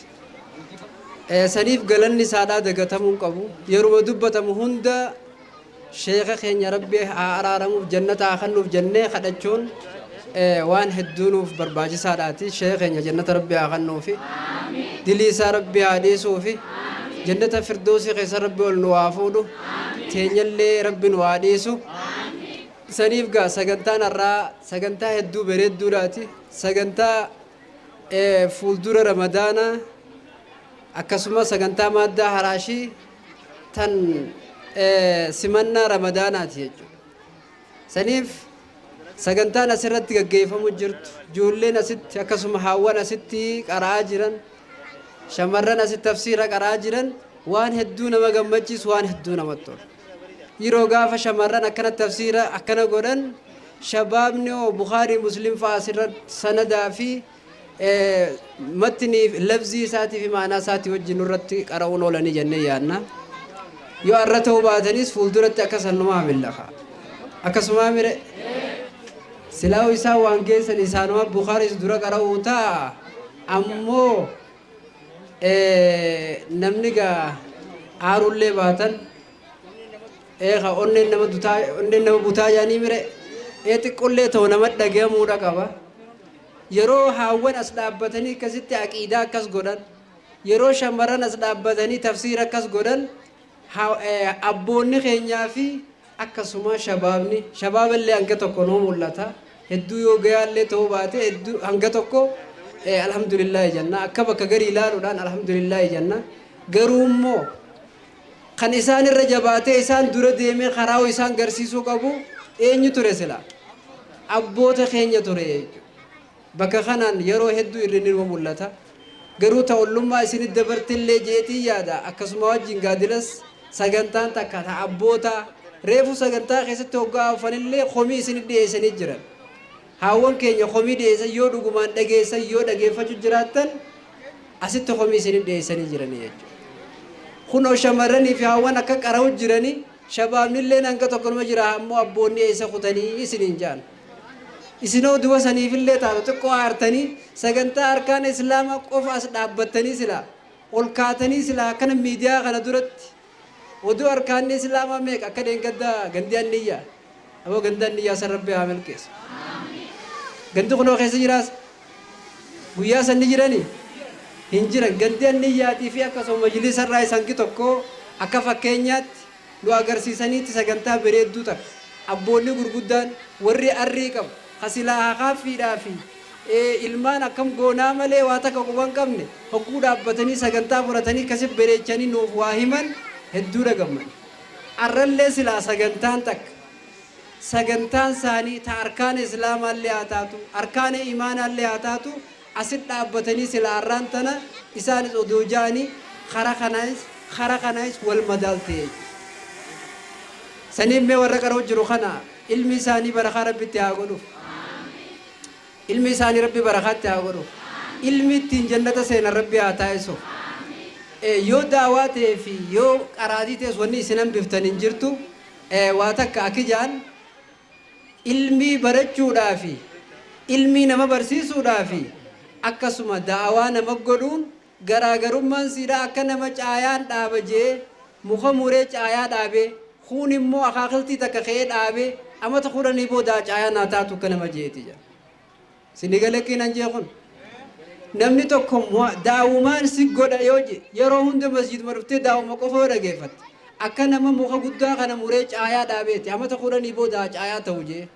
Saniif galanni isaadhaa dagatamuu hin qabu. Yeruma dubbatamu hunda sheeka keenya rabbi haa araaramuuf, jannata haa kennuuf jennee kadhachuun waan hedduu nuuf barbaachisaadhaati. Sheeka keenya jannata rabbi haa kennuufi. Dilii isaa rabbi haa dhiisuufi. Jannata firdoosii keessa rabbi ol nu haa fuudhu. Teenyallee rabbi nu haa dhiisu. Saniif gaa sagantaan har'aa sagantaa hedduu bareedduudhaati. Sagantaa fuuldura Ramadaanaa akkasumas sagantaa maaddaa haraashii tan simannaa Ramadaanaati jechuudha. Saniif sagantaan asirratti gaggeeffamu jirtu, ijoolleen asitti akkasuma haawwan asitti qara'aa jiran, shamarran asitti tafsiira qara'aa jiran waan hedduu nama gammachiisu, waan hedduu namatti tolu. Yeroo gaafa shamarran akkana tafsiira akkana godhan, shabaabni hoo Bukaarii Muslim fa'a asirratti sanadaa fi matnii lafzii isaatii fi maanaa isaatii wajjin nurratti qara'uun oolanii jennee yaadna. Yoo har'a ta'uu baatanis fuulduratti akka sannumaa hamilla. Akkasuma mire silaa'u isaan waan geessan isaanuma Bukaaris dura qara'uu ta'a. Ammoo namni gaa aarullee baatan Eega onneen nama dutaa onneen nama butaa yaanii mire ee xiqqollee ta'u nama dhagahamuudha qaba. Yeroo haawwan as dhaabbatanii akkasitti aqiidaa akkas godhan, yeroo shamarran as dhaabbatanii tafsiira akkas godhan, abboonni keenyaa fi akkasuma shabaabni shabaaballee hanga tokko nuu mul'ata. Hedduu yoo gayaallee ta'uu baate hedduu hanga tokko alhamdulillaahi jenna. Akka bakka garii ilaaluudhaan alhamdulillaahi jenna. Garuu immoo kan isaan irra jabaatee isaan dura deemee karaa isaan garsiisuu qabu eenyu ture sila? Abboota keenya ture jechuudha. Bakka kanaan yeroo hedduu irri ni mul'ata. Garuu ta'ullummaa isinit dabartillee jeetii yaada. Akkasuma wajjin gaadilas sagantaan takka ta abboota reefu sagantaa keessatti hoggaa ofanillee komii isinit dhiyeessanii jiran. Haawwan keenya komii dhiyeessan yoo dhugumaan dhageessan yoo dhageeffachuu jiraattan asitti komii isinit dhiyeessanii jiranii jechuudha. Kunoo shamarranii fi haawwan akka qara'u jiranii shabaabnillee hanga tokko numa jira ammoo abboonni eessa kutanii isiniin jaan. Isinoo duba saniifillee taatu xiqqoo aartanii sagantaa arkaan islaamaa qofa as dhaabbattanii silaa ol kaatanii silaa akkana miidiyaa kana duratti oduu arkaanni islaamaa meeqa akka dheengaddaa gandi anniyyaa aboo gandi anniyyaa san rabbi haa milkeessu. Gandi kunoo keessa jiraas guyyaa san ni jiranii hin jiran gandi anniyyaatii fi akkasuma majlisa irraa isanki tokko akka fakkeenyaatti nu agarsiisaniitti sagantaa bareedduu takka abboonni gurguddaan warri arrii qabu kasilaa hakaaffiidhaa fi ilmaan akkam goonaa malee waa takka quban qabne hogguu dhaabbatanii sagantaa fudhatanii kasi bareechanii nuuf waa himan hedduudha gamman. Arrallee silaa sagantaan takka sagantaan isaanii ta arkaana islaamaallee haa taatu arkaana imaanaallee haa taatu asit dhaabbatanii silaa arraan tana isaanis oduu ja'anii kara kanaas wal madaaltee. Saniif mee warra qaroo jiru kana ilmi isaanii barakaa rabbitti haa godhuuf. Ilmi isaanii rabbi barakaatti haa godhuuf. Ilmi ittiin jannata seenan rabbi haa taasisuuf. Yoo daawaa ta'ee fi yoo qaraatii ta'es wanni isin hambiftan hin jirtu waa takka akki jaan ilmii barachuudhaa fi ilmii nama barsiisuudhaa fi akkasuma daawaa nama godhuun garaagarummaan siidhaa akka nama caayaan dhaaba jee muka muree caayaa dhaabee kuun immoo akaakiltii takka ka'ee dhaabee amata kudhanii booda caayaa naa taatu akka nama jeeti jedha. Sini galee jee kun namni tokko daawumaan si godha yoo je yeroo hunda masjiduma dhuftee daawuma qofa yoo dhageeffatte akka nama muka guddaa kana muree caayaa dhaabeeti amata kudhanii booda caayaa ta'u jee.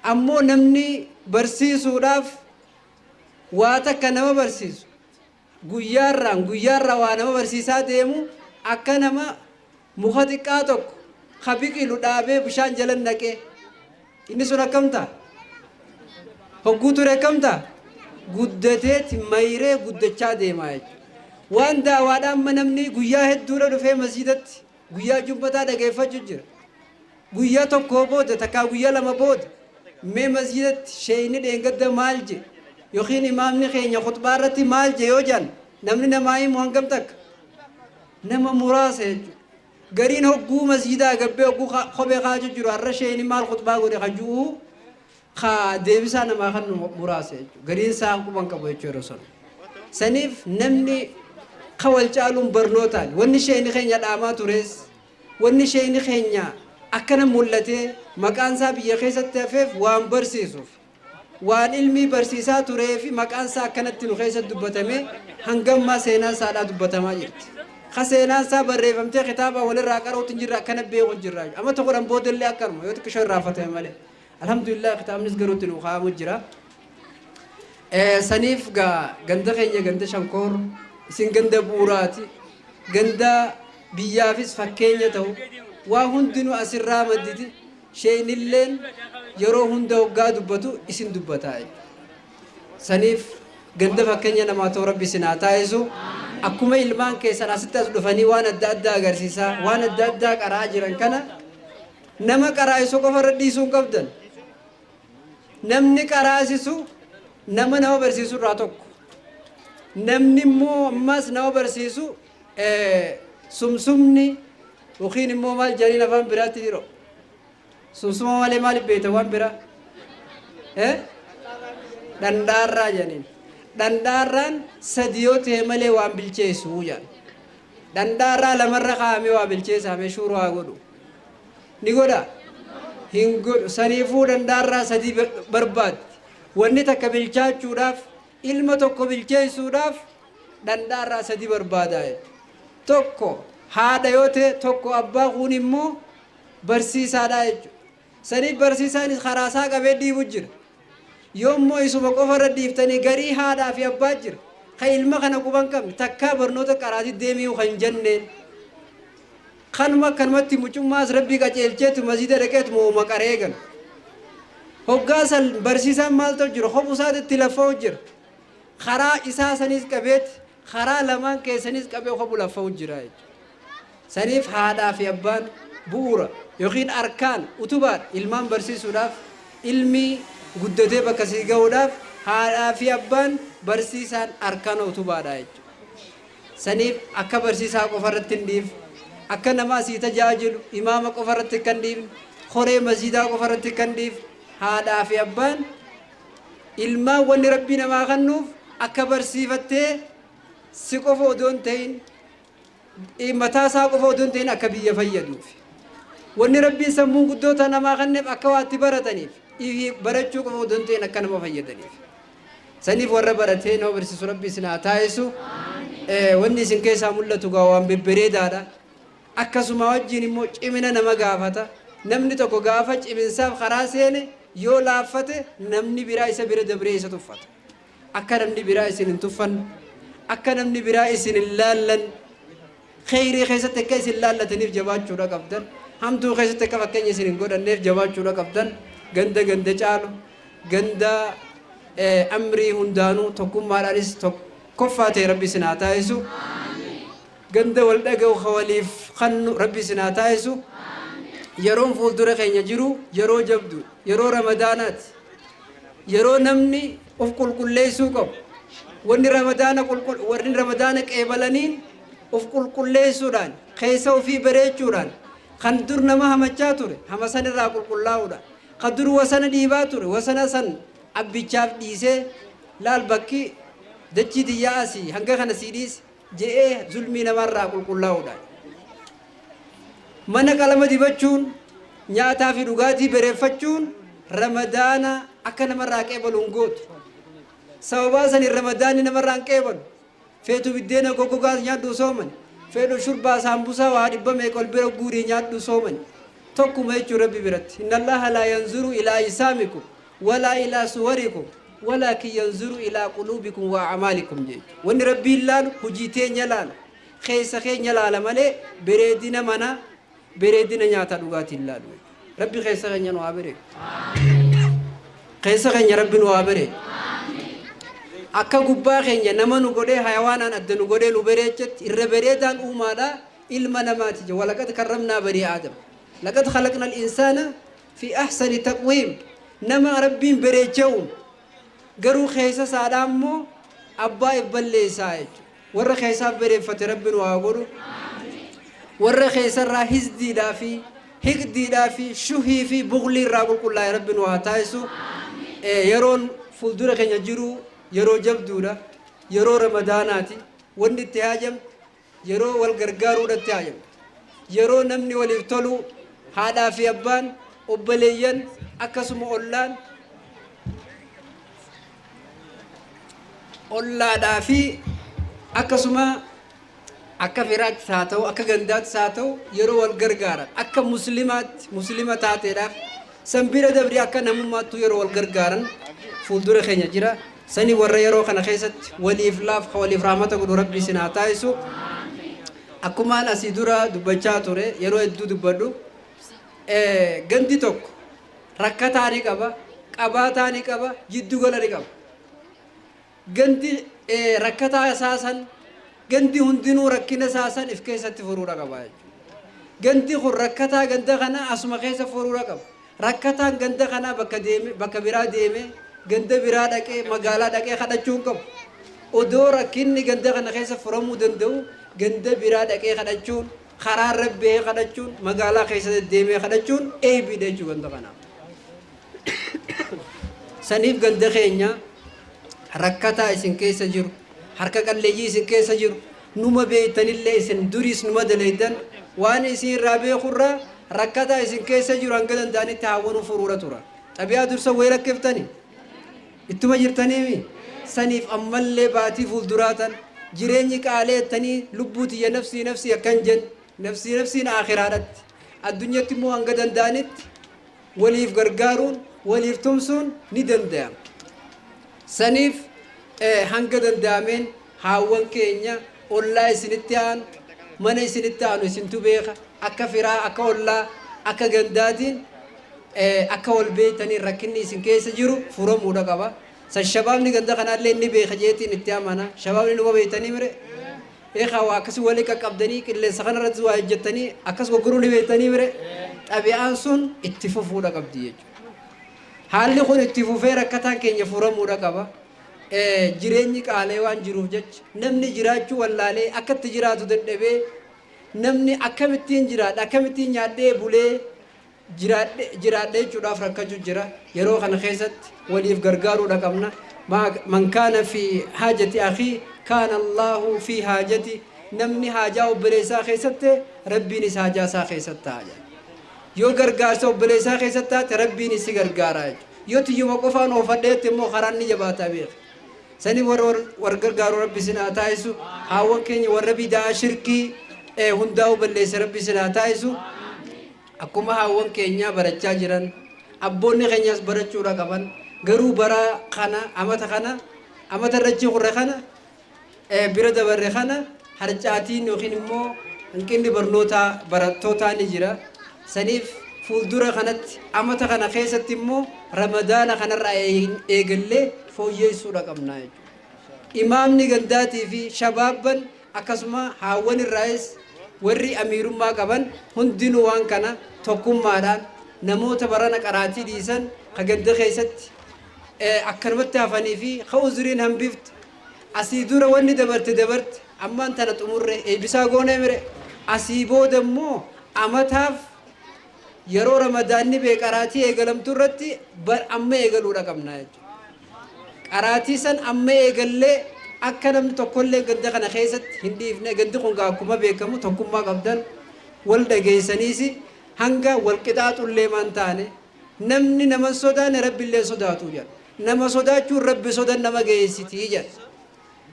Ammoo namni barsiisuudhaaf waa takka nama barsiisu guyyaarraan waa nama barsiisaa deemu akka nama muka xiqqaa tokko ka biqilu dhaabee bishaan jala naqee inni sun akkam ta'a? Hogguu ture akkam ta'a? Guddateeti mayree guddachaa deemaa jechuudha. Waan daawaadhaan amma namni guyyaa hedduudha dhufee masjidatti guyyaa jumbataa dhageeffachuu jira. Guyyaa tokko booda takkaa guyyaa lama booda mee masjidatti sheeyni dheengadda maal je yookiin imaamni keenya khutbaa irratti maal je yoo jedhan namni namaa himu hangam takka nama muraasa jechuudha. Gariin hogguu masjidaa gabbee hogguu kophee kaachuu jiru har'a sheeyni maal khutbaa godhe kajuu ka deebisaa namaa kan muraasa jechuudha. Gariin isaa quban qabu jechuudha yeroo sana. Saniif namni ka wal caaluun barnootaan wanni sheeyni keenya dhaamaa tures wanni sheeyni keenya akkana mul'atee maqaan isaa biyya keessatti hafeef waan barsiisuuf waan ilmii barsiisaa turee fi maqaan isaa akkanatti nu keessatti dubbatamee hangammaa seenaan isaadhaa dubbatamaa jirti. Ka seenaan isaa barreeffamtee kitaaba walirraa qara'uutu hin jirre akkana beeku hin jirra. Amma tokkodhaan boodallee akkanuma yoo xiqqishoo irraafatame malee. Alhamdulillah kitaabnis garuu itti nu kaa'amu jira. Saniif gaa ganda keenya ganda shankoor isin ganda bu'uuraati. Ganda biyyaafis fakkeenya ta'u waa hundinuu asirraa madditi sheeynilleen yeroo hunda hoggaa dubbatu isin dubbataa. Saniif ganda fakkeenya namaa ta'u rabbi isin haa taasisu. Akkuma ilmaan keessan asitti as dhufanii waan adda addaa agarsiisaa waan adda addaa qaraa jiran kana nama qaraa'isu qofa irra dhiisuu hin qabdan. Namni qaraasisu nama nama barsiisu irraa tokko. Namni immoo ammas nama barsiisu sumsumni yookiin immoo maal jedhaniin afaan biraatti jiru. Sumsuma malee maaliif beekta waan biraa? Dhandhaarraa jedhaniin. Dhandhaarraan sadi yoo ta'e malee waan bilcheessu jedhan. Dhandhaarraa lamarra kaa'amee waa bilcheessamee shuuroo haa godhu. Ni godha? Hin godhu. Saniifuu dhandhaarraa sadii barbaaddi. Wanni takka bilchaachuudhaaf, ilma tokko bilcheessuudhaaf dhandhaarraa sadii barbaadaa jechuudha. Tokko haadha yoo ta'e, tokko abbaa, kun immoo barsiisaadha jechuudha. Saniif barsiisaanis karaa isaa qabee dhiibu jira. Yoommoo isuma qofa irra dhiiftanii garii haadhaa fi abbaa jira. Kan ilma kana quba hin qabne takkaa barnoota qaraatii deemuu kan jenneen. Kanuma akkanumatti mucummaas rabbii qaceelcheetu masjiida dhaqeetu mooma qaree gala. Hoggaa san barsiisaan maal ta'u jira? Kophu isaatitti laffa'u jira. Karaa isaa sanis qabeeti karaa lamaan keessanis qabee kophu laffa'u jira jechuudha. Saniif haadhaa fi abbaan bu'uura yookiin arkaan utubaadha ilmaan barsiisuudhaaf, ilmi guddatee bakka sii gahuudhaaf haadhaa fi abbaan barsiisaan arkaana utubaadha jechuudha. Saniif akka barsiisaa qofa irratti hin dhiifne, akka nama asii tajaajilu imaama qofa irratti kan dhiifne, horee masjiidaa qofa irratti kan dhiifne, haadhaa fi abbaan ilmaan wanni rabbii namaa kennuuf akka barsiifattee si qofa odoo hin ta'in, mataa isaa qofa odoo hin ta'in akka biyya fayyaduuf. Wanni rabbiin sammuun guddoota namaa kenneef akka waa itti barataniif, barachuu qofa odoo hin ta'in akka nama fayyadaniif. Saniif warra baratee nama barsiisu rabbi isin haa taasisu. Wanni isin keessaa mul'atu gaa waan bebbereedaadha. Akkasuma wajjin immoo cimina nama gaafata. Namni tokko gaafa ciminsaaf karaa seene yoo laaffate namni biraa isa bira dabree isa tuffata. Akka namni biraa isin hin tuffanne, akka namni biraa isin hin laallan, kheyrii keessatti akka isin laallataniif jabaachuudha qabdan, hamtuu keessatti akka fakkeenya isin hin godhanneef jabaachuudha qabdan, ganda ganda caalu, ganda amrii hundaanuu tokkummaadhaanis tokkoffaa ta'e rabbi isin haa taasisu. Ganda wal dhaga'u ka waliif kannu rabbi isin haa taasisu. Yeroon fuuldura keenya jiru yeroo jabdu, yeroo ramadaanaati. Yeroo namni of qulqulleessuu qabu. Wanni ramadaana warri ramadaana qeebalaniin of qulqulleessuudhaan, keessa ofii bareechuudhaan, kan dur nama hamachaa ture hama san irraa qulqullaa'uudhaan, kan dur wasana dhiibaa ture wasana san abbichaaf dhiisee laal bakki dachii tiyyaa asii hanga kana sii dhiise je'ee zulmii namarraa qulqullaa'uudhaan. Mana qalama dibachuun, nyaataa fi dhugaatii bereeffachuun ramadaana akka namarraa qeebalu hin gootu. Sababaa saniin ramadaanni namarraa hin qeebalu. Feetu biddeena goggogaas nyaadhu sooman. Fedhu shurbaa saambusaa waa dhibba meeqa ol bira guurii nyaadhu sooman. Tokkuma jechuun rabbi biratti. Inna Allaha laa yanzuru ilaa ajsaamikum walaa ilaa suwarikum walaakin yanzuru ilaa quluubikum wa a'maalikum jechuudha. Wanni rabbiin laalu hojii teenya laala. Keessa keenya laala malee bareedina mana, bareedina nyaata dhugaatiin laalu jechuudha. Rabbi keessa keenya nu haa bareedu. Keessa keenya rabbi nu haa bareedu. Akka gubbaa keenya nama nu godhee hayawaanaan adda nu godhee nu bareechetti irra bareedaan uumaadha ilma namaati jedha. Walaqad karramnaa banii aadam. Laqad khalaqna al-insaana fi ahsani taqwiim. Nama rabbiin bareechee uume. Garuu keessa isaadhaa immoo abbaa if balleessaa jechuudha. Warra keessaaf bareeffate rabbi nu haa godhu. Warra keessarraa hizdiidhaa fi hiqdiidhaa fi shuhii fi buglii irraa qulqullaa'e rabbi nu haa taasisu. Yeroon fuuldura keenya jiru yeroo jabduudha. Yeroo ramadaanaati. Wanni itti haajamtu yeroo wal gargaaruudha itti haajamtu. Yeroo namni waliif tolu haadhaa fi abbaan, obboleeyyan, akkasuma ollaan, ollaadhaa fi akkasuma akka firaattis haa ta'u, akka gandaattis haa ta'u yeroo wal gargaaran akka muslimaatti muslima taateedhaaf san bira dabri akka namummaattuu yeroo wal gargaaran fuuldura keenya jira. Sani warra yeroo kana keessatti waliif laaf ka waliif rahmata godhu rabbi isin haa taasisu. Akkumaan asii dura dubbachaa ture yeroo hedduu dubbadhu, gandi tokko rakkataa ni qaba, qabaataa ni qaba, jiddugala ni qaba. Gandi rakkataa isaa san, gandi hundinuu rakkina isaa san if keessatti furuudha qaba jechuudha. Gandi kun rakkataa ganda kana asuma keessa furuudha qaba. Rakkataan ganda kanaa bakka deeme, bakka biraa deeme, ganda biraa dhaqee, magaalaa dhaqee kadhachuu hin qabu. Odoo rakkinni ganda kana keessa furamuu danda'u ganda biraa dhaqee kadhachuun, karaa irra bahee kadhachuun, magaalaa keessa deddeemee kadhachuun eebiidha jechuudha ganda kanaaf. Saniif ganda keenya rakkataa isin keessa jiru, harka qalleeyyii isin keessa jiru, numa beektanillee isin duriis numa dalaydan waan isin irraa beekurraa Rakkataa isin keessa jiru hanga danda'anitti haawwanuu furuura tura. Xabiyaa dursa wayii rakkiftani. Ittuma jirtaniimi. Saniif ammallee baatii fuulduraatan jireenyi qaalee jettanii lubbuu tiyya nafsii nafsii akkan jen nafsii nafsiin aakhiraadhatti. Addunyatti immoo hanga danda'anitti waliif gargaaruun waliif tumsuun ni danda'ama. Saniif hanga danda'ameen haawwan keenya ollaa isinitti aanu mana isinitti aanu isintu beeka akka firaa akka ollaa akka gandaatiin akka wal beektanii rakkinni isin keessa jiru furamuudha qaba. San shabaabni ganda kanaallee inni beeka jeetiin itti amana. Shabaabni numa beektanii mire. Eegaa waa akkasii walii qaqqabdanii qilleensa kanarratti waa hojjettanii akkas gurguruu ni beektanii mire. Xabi'aan sun itti fufuudha qabdi jechuudha. Haalli kun itti fufee rakkataan keenya furamuudha qaba. Jireenyi qaalee waan jiruuf jecha namni jiraachuu wallaalee akka itti jiraatu dadhabee namni akkamittiin jiraadha akkamittiin nyaadhee bulee jiraadhe jechuudhaaf rakkachuu jira. Yeroo kana keessatti waliif gargaaruudha qabna. Man kaana fi haajati akhii kaana Allahu fi haajati. Namni haajaa obboleessaa keessatti Rabbiinis haajaa isaa keessatti ta'a jedha. Yoo gargaarsa obboleessaa keessatti taate Rabbiin si gargaara jechuudha. Yoo tiyyuma qofaan oofadheetti immoo karaan ni jabaataa beeka. Sani warra gargaaru Rabbi isin haa taasisu. Haawwan keenya warra bidaa shirkii hundaa'uu balleessa Rabbi isin haa taasisu. Akkuma haawwan keenya barachaa jiran abboonni keenyas barachuudha qaban. Garuu bara kana amata kana amata irra kurre kana bira dabarre kana harcaatiin yookiin immoo hanqinni barnootaa barattootaa ni jira. Saniif fuuldura kanatti amata kana keessatti immoo ramadaana kanarraa eegallee fooyyeessuudha qabna jechuudha. Imaamni gandaatii fi shabaabban akkasuma haawwan irraayis warri amiirummaa qaban hundinuu waan kana tokkummaadhaan namoota barana qaraatii dhiisan ka ganda keessatti akkanumatti hafanii fi ka uzuriin hambifte asii dura wanni dabarte dabarte ammaan tana xumurre eebbisaa goonee mire asii booda immoo amataaf yeroo ramadaanni bee qaraatii eegalamtu irratti amma eegaluudha qabna jechuudha. Qaraatii san amma eegallee akka namni tokkollee ganda kana keessatti hin dhiifne gandi kun akkuma beekamu tokkummaa qabdan wal dhageessaniis hanga wal qixaaxullee maan taane namni nama sodaanne Rabbillee sodaatu jedha. Nama sodaachuun Rabbi sodan nama geessitii jedha.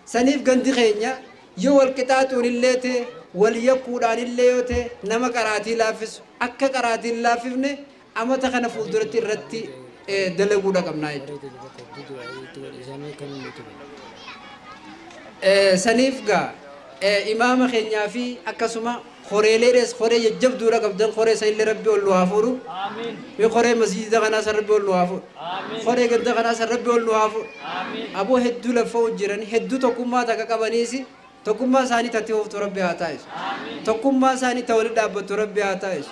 Saniif gandi keenya yoo wal qixaaxuun illee ta'e wal yakkuudhaan illee yoo ta'e nama qaraatii laaffisu akka qaraatiin laaffifne amata kana fuulduratti irratti dalaguudha qabnaa jechuudha. Saniif gaa imaama keenyaa fi akkasuma horeeleedhas horee jajjabduudha qabdan horee sanillee Rabbi ol nu haa fuudhu. Mee horee masjiida kanaa san Rabbi ol nu haa fuudhu. Horee ganda kanaa san Rabbi ol nu haa fuudhu. Aboo hedduu lafa jiran hedduu tokkummaa takka qabaniisi tokkummaa isaanii tatti ooftu Rabbi haa taasisu. Tokkummaa isaanii ta walitti dhaabbattu Rabbi haa taasisu.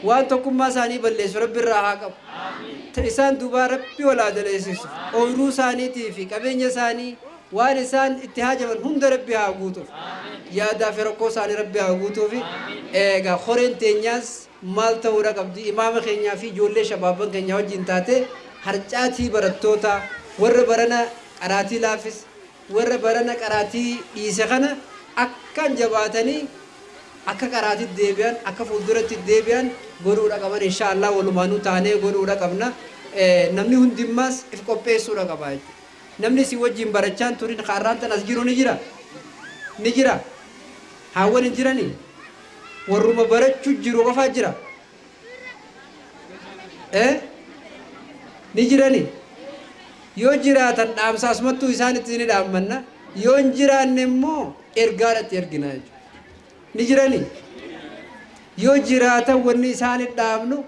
Waan tokkummaa isaanii balleessu Rabbi irraa haa qabu. Isaan duubaa Rabbi wal haa daleessisu. Ooyiruu isaaniitii fi qabeenya isaanii waan isaan itti haajaman hunda Rabbi haa guutuuf. Yaadaa fi rakkoo isaanii Rabbi haa guutuuf. Egaa horeen teenyaas maal ta'uudha qabdi imaama keenyaa fi ijoollee shabaabban keenyaa wajjin taate harcaatii barattoota warra barana qaraatii laaffis warra barana qaraatii dhiise kana akkaan jabaatanii akka qaraatitti deebi'an akka fuulduratti deebi'an godhuudha qaban inshaallah walumaanuu taanee godhuudha qabna. Namni hundimmaas if qopheessuudha qaba jechuudha. Namni si wajjin barachaan turin kaarraan tan as jiru ni jira. Ni jira. Haawwan hin jiranii. Warruma barachuu jiru qofaa jira. Ni jiranii. Yoo jiraatan dhaamsa asumattuu isaanitti ni dhaammanna. Yoo hin jiraanne immoo ergaadhatti ergina jechuudha. Ni jiranii. Yoo jiraatan wanni isaanitti dhaamnu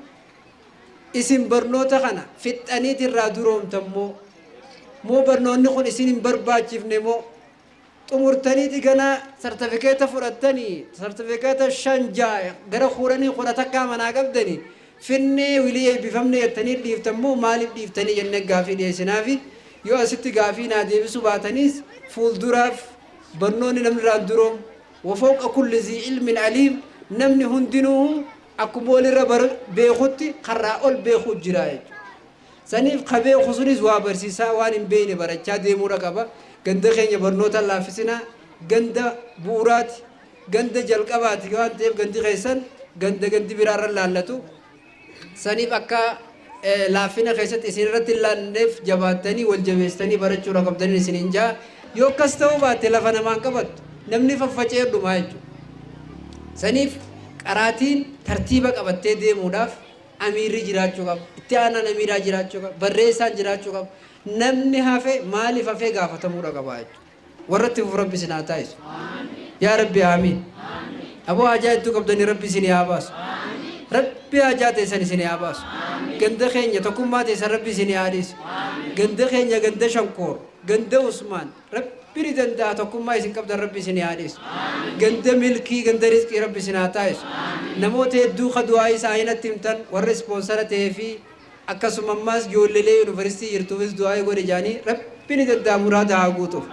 isin barnoota kana fixxaniiti irraa duroomtan moo moo barnoonni kun isin hin barbaachifne moo xumurtaniiti ganaa sartifikeeta fudhattanii sartifikeeta 5 6 gara 10 11 manaa qabdanii finnee wilii eebbifamne jettanii dhiiftan moo maaliif dhiiftanii jennee gaafii dhiyeessinaafi yoo asitti gaafii naa deebisuu baataniis fuulduraaf barnoonni namni irraan duroomu wafooqa kulli zii ilmin aliim namni hundinuu akkuma walirra beekutti karraa ol beekuu jira jechuudha. Saniif ka beeku sunis waa barsiisaa waan hin beekne barachaa deemuudha qaba. Ganda keenya barnoota laaffisinaa ganda bu'uuraati ganda jalqabaati waan ta'eef gandi keessan Ganda gandi biraarra laallatu. Saniif akka laaffina keessatti isin irratti hin laalleef jabaattanii wal jabeessitanii barachuudha qabdanii isiniin jaa. Yoo akkas ta'uu baatte lafa namaan qabattu. Namni faffaca'ee dhumaa jechuudha. Saniif qaraatiin tartiiba qabattee deemuudhaaf amiirri jiraachuu qaba. Itti aanaan amiiraa jiraachuu qaba. Barreessaan jiraachuu qaba. Namni hafe maaliif hafee gaafatamuudha qaba jechuudha. Warra itti fufu Rabbi isin haa taasisu. Yaa Rabbi aamiin. Aboo hajaa hedduu qabdanii Rabbi isin haa baasu. Rabbi hajaa teessan isin haa baasu. Ganda keenya tokkummaa teessan Rabbi isin haa dhiisu. Ganda keenya ganda Shankoor, ganda Usmaan, Rabbi ni danda'a tokkummaa isin qabdan Rabbi isin haa dhiisu. Ganda milkii, ganda rizqii Rabbi isin haa taasisu. Namoota hedduu ka du'aa isaa natti himtan warra ispoonsara ta'ee fi akkasuma ammaas ijoollelee yuunivarsiitii jirtuufis du'aa godhe jaanii Rabbi ni danda'a muraada haa guutuuf.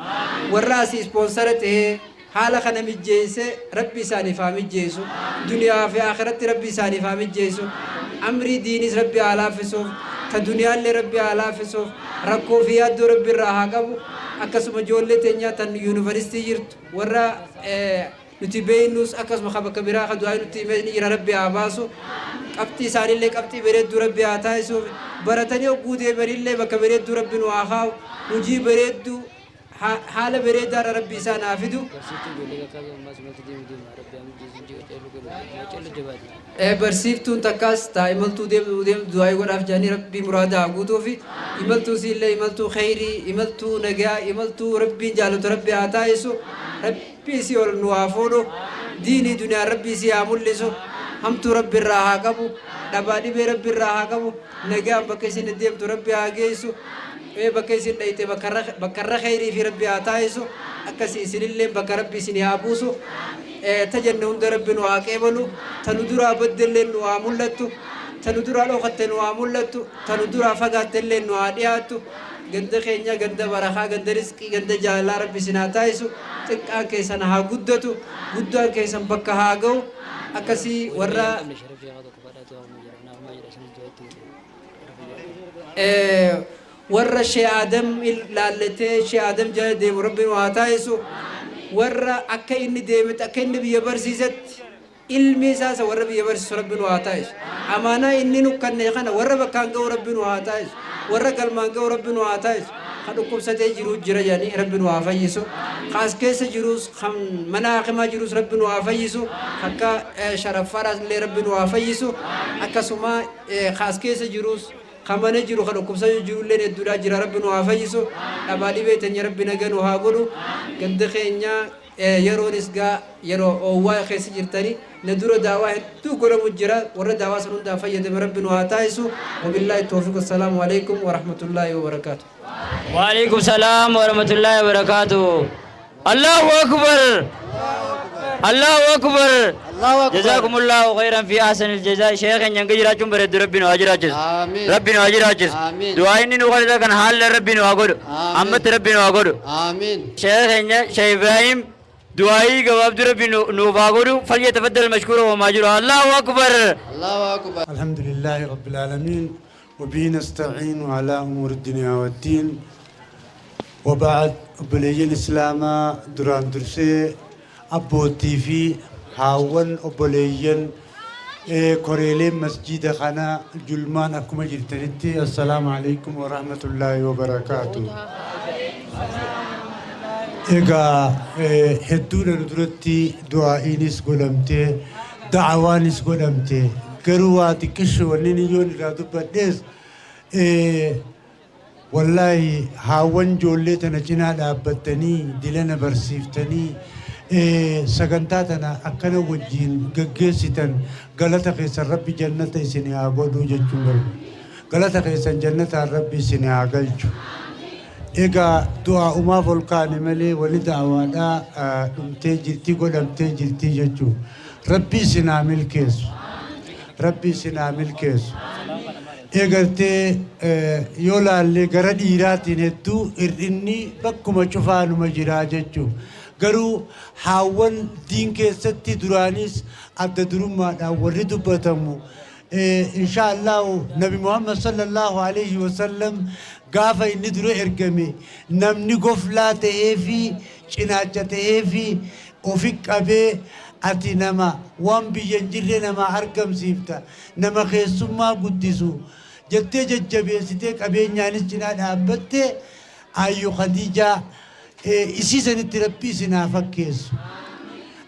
Warra asii ispoonsara ta'ee haala kana mijjeesse Rabbi isaaniif haa mijjeessu. Duniyaa fi akhiratti Rabbi isaaniif haa mijjeessu. Amrii diinis Rabbi haa laaffisuuf. Ta duniyaallee Rabbi haa laaffisuuf. Rakkoo fi yaaddoo Rabbi irraa haa qabu. Akkasuma ijoollee teenyaa tan yuunivarsiitii jirtu warra nuti beeynus akkasuma ka bakka biraa ka du'aa nutti himee ni jira Rabbi haa baasu. Qabxii isaaniillee qabxii bareedduu Rabbi haa taasisuuf. Baratanii hogguu deemanillee bakka bareedduu Rabbi nu haa kaa'u. Hojii bareedduu haala bareedaadha Rabbi isaan haa fidu. Barsiiftuun takkaas taa imaltuu deemtu deemtu du'aa godhaaf jedhanii Rabbi muraada haa guutuufi. Imaltuu siillee imaltuu kheyrii, imaltuu nagaa, imaltuu Rabbiin jaalatu Rabbi haa taasisu. Rabbi isii ol nu haa fuudhu. Diinii duniyaa Rabbi isii haa mul'isu. Hamtuu Rabbi irraa haa qabu. Dhabaa dhibee Rabbi irraa haa qabu. Nagaan bakka isin deemtu Rabbi haa geessu. Bakka isin dhayite bakka irra kheyrii fi Rabbi haa taasisu. Akkasii isinillee bakka Rabbi isin haa buusu. Ta jenne hunda Rabbi nu haa qeebalu. Ta nu duraa baddellee nu haa mul'attu. Ta nu duraa dhokatte nu haa mul'attu. Ta nu duraa fagaattellee nu haa dhiyaattu. Ganda keenya ganda barakaa, ganda rizqii, ganda jaalalaa Rabbi isin haa taasisu. Xiqqaan keessan haa guddatu. Guddaan keessan bakka haa ga'u. Akkasii warra warra Shee Adam laallatee Shee Adam jala deemu Rabbi nu haa taasisu. Warra akka inni deemetti akka inni biyya barsiisetti ilmi isaas warra biyya barsiisu Rabbi nu haa taasisu. Amaanaa inni nu kanne kana warra bakkaan ga'u Rabbi nu haa taasisu. Warra galmaan ga'u Rabbi nu haa taasisu. Kan dhukkubsatee jiru jira jedhanii Rabbi nu haa fayyisu. Kan as keessa jirus kan mana hakimaa jirus Rabbi nu haa fayyisu. Akka sharaffaadhaas illee Rabbi nu haa fayyisu. Akkasuma kan as keessa jirus kan mana jiru kan dhukkubsatee jiru illee hedduudhaa jira Rabbi nu haa fayyisu. Dhabaa dhibee teenya Rabbi nagaa nu haa godhu. Ganda keenya yeroonis gaa yeroo oowwaa keessa jirtanii na dura daawaa hedduu godhamu jira warra daawaa san hundaa fayyadame Rabbi nu haa taasisu. Wabillaahi tawfiiq. Assalaamu alaikum warahmatullaahi wabarakaatu.
وعليكم السلام ورحمة الله وبركاته. الله أكبر، الله أكبر. جزاكم الله خيرا في أحسن الجزاء. شيخ ينجي راجم برد ربنا أجر.
آمين.
ربنا أجر.
آمين.
دعاء إني نقول كان حال ربنا أقول. أمت ربنا أقول.
آمين.
شيخ شيخ إبراهيم دعائي جواب ربي نوفاغورو فليتفضل مشكورا وماجورا. الله أكبر،
الله أكبر.
الحمد لله رب العالمين وبه نستعين على أمور الدنيا والدين وبعد. obboleeyyiin islaamaa duraan dursee abbootii fi haawwan obboleeyyan koreeleen masjida kana julmaan akkuma jirtanitti assalaamu alaikum warahmatullaahi wabarakaatu. Egaa hedduudha nu duratti du'aa'iinis godhamtee da'awaanis godhamte, garuu waa xiqqishu wanni yoon irraa dubbadhees, wallaahi haawwan ijoollee tana cinaa dhaabbattanii dilana barsiiftanii sagantaa tana akkana wajjiin gaggeessitan galata keessan Rabbi jannata isin haa godhuu jechuun barbaada. Galata keessan jannataan Rabbi isin haa galchu. Egaa du'aa umaaf ol kaane malee wali da'awaadhaa dhumtee jirti, godhamtee jirti jechuun. Rabbi isin haa milkeessu. Rabbi isin haa milkeessu. Eegartee yoo laallee gara dhiiraatiin hedduu hir'inni bakkuma cufaanuma jiraa jechuun. Garuu haawwan diin keessatti duraanis adda durummaadhaan warri dubbatamu. Insha Allahu Nabi Muhammad sallallahu alaihi wasallam gaafa inni dura ergame namni goflaa ta'ee fi cinaacha ta'ee fi ofi qabee Ati nama waan biyya hin jirre nama argamsiifta, nama keessummaa guddisu jettee jajjabeessitee qabeenyaanis cinaa dhaabbatte. Ayyu Khadiijaa isii sanitti Rabbi isin haa fakkeessu.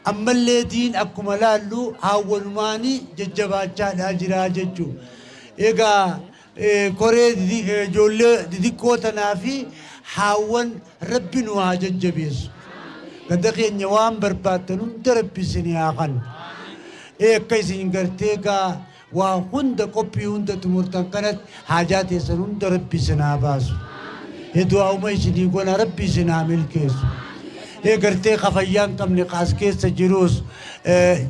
Ammallee diin akkuma laallu haawwanumaanii jajjabaachaadhaa jiraa jechuu. Egaa koree ijoollee xixiqqoo tanaa fi haawwan Rabbi nu haa jajjabeessu. Ganda keenya waan barbaaddan hunda Rabbi isin haa kennu. Akka isin gartee gaa waa hunda qophii hunda xumurtan kanatti haajaa teessan hunda Rabbi isin haa baasu. Du'aa'uma isinii gona, Rabbi isin haa milkeessu. Gartee ka fayyaa hin qabne kaas keessa jirus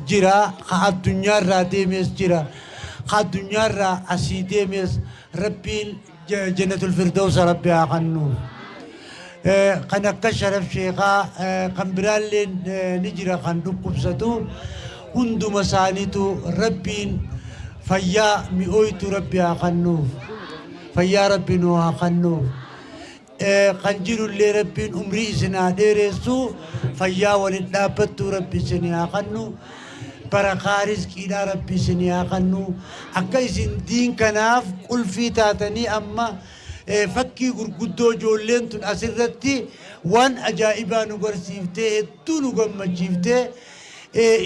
jira, ka addunyaarraa deemes jira, ka addunyaarraa asii deemes Rabbiin jannatul firdawsa Rabbi haa kennuuf. Kan akka Sharaf Sheekaa kan biraallee ni jira kan dhukkubsatu, hunduma isaaniitu Rabbiin fayyaa mi'ooytu Rabbi haa kennuuf. Fayyaa Rabbi nu haa kennuuf. Kan jirullee Rabbiin umrii isin haa dheeressu, fayyaa walin dhaabbattuu Rabbi isin haa kennu, barakaa rizqiidhaa Rabbi isin haa kennu. Akka isin diin kanaaf qulfii taatanii amma fakkii gurguddoo ijoolleen tun asirratti waan ajaa'ibaa nu garsiiftee, hedduu nu gammachiiftee,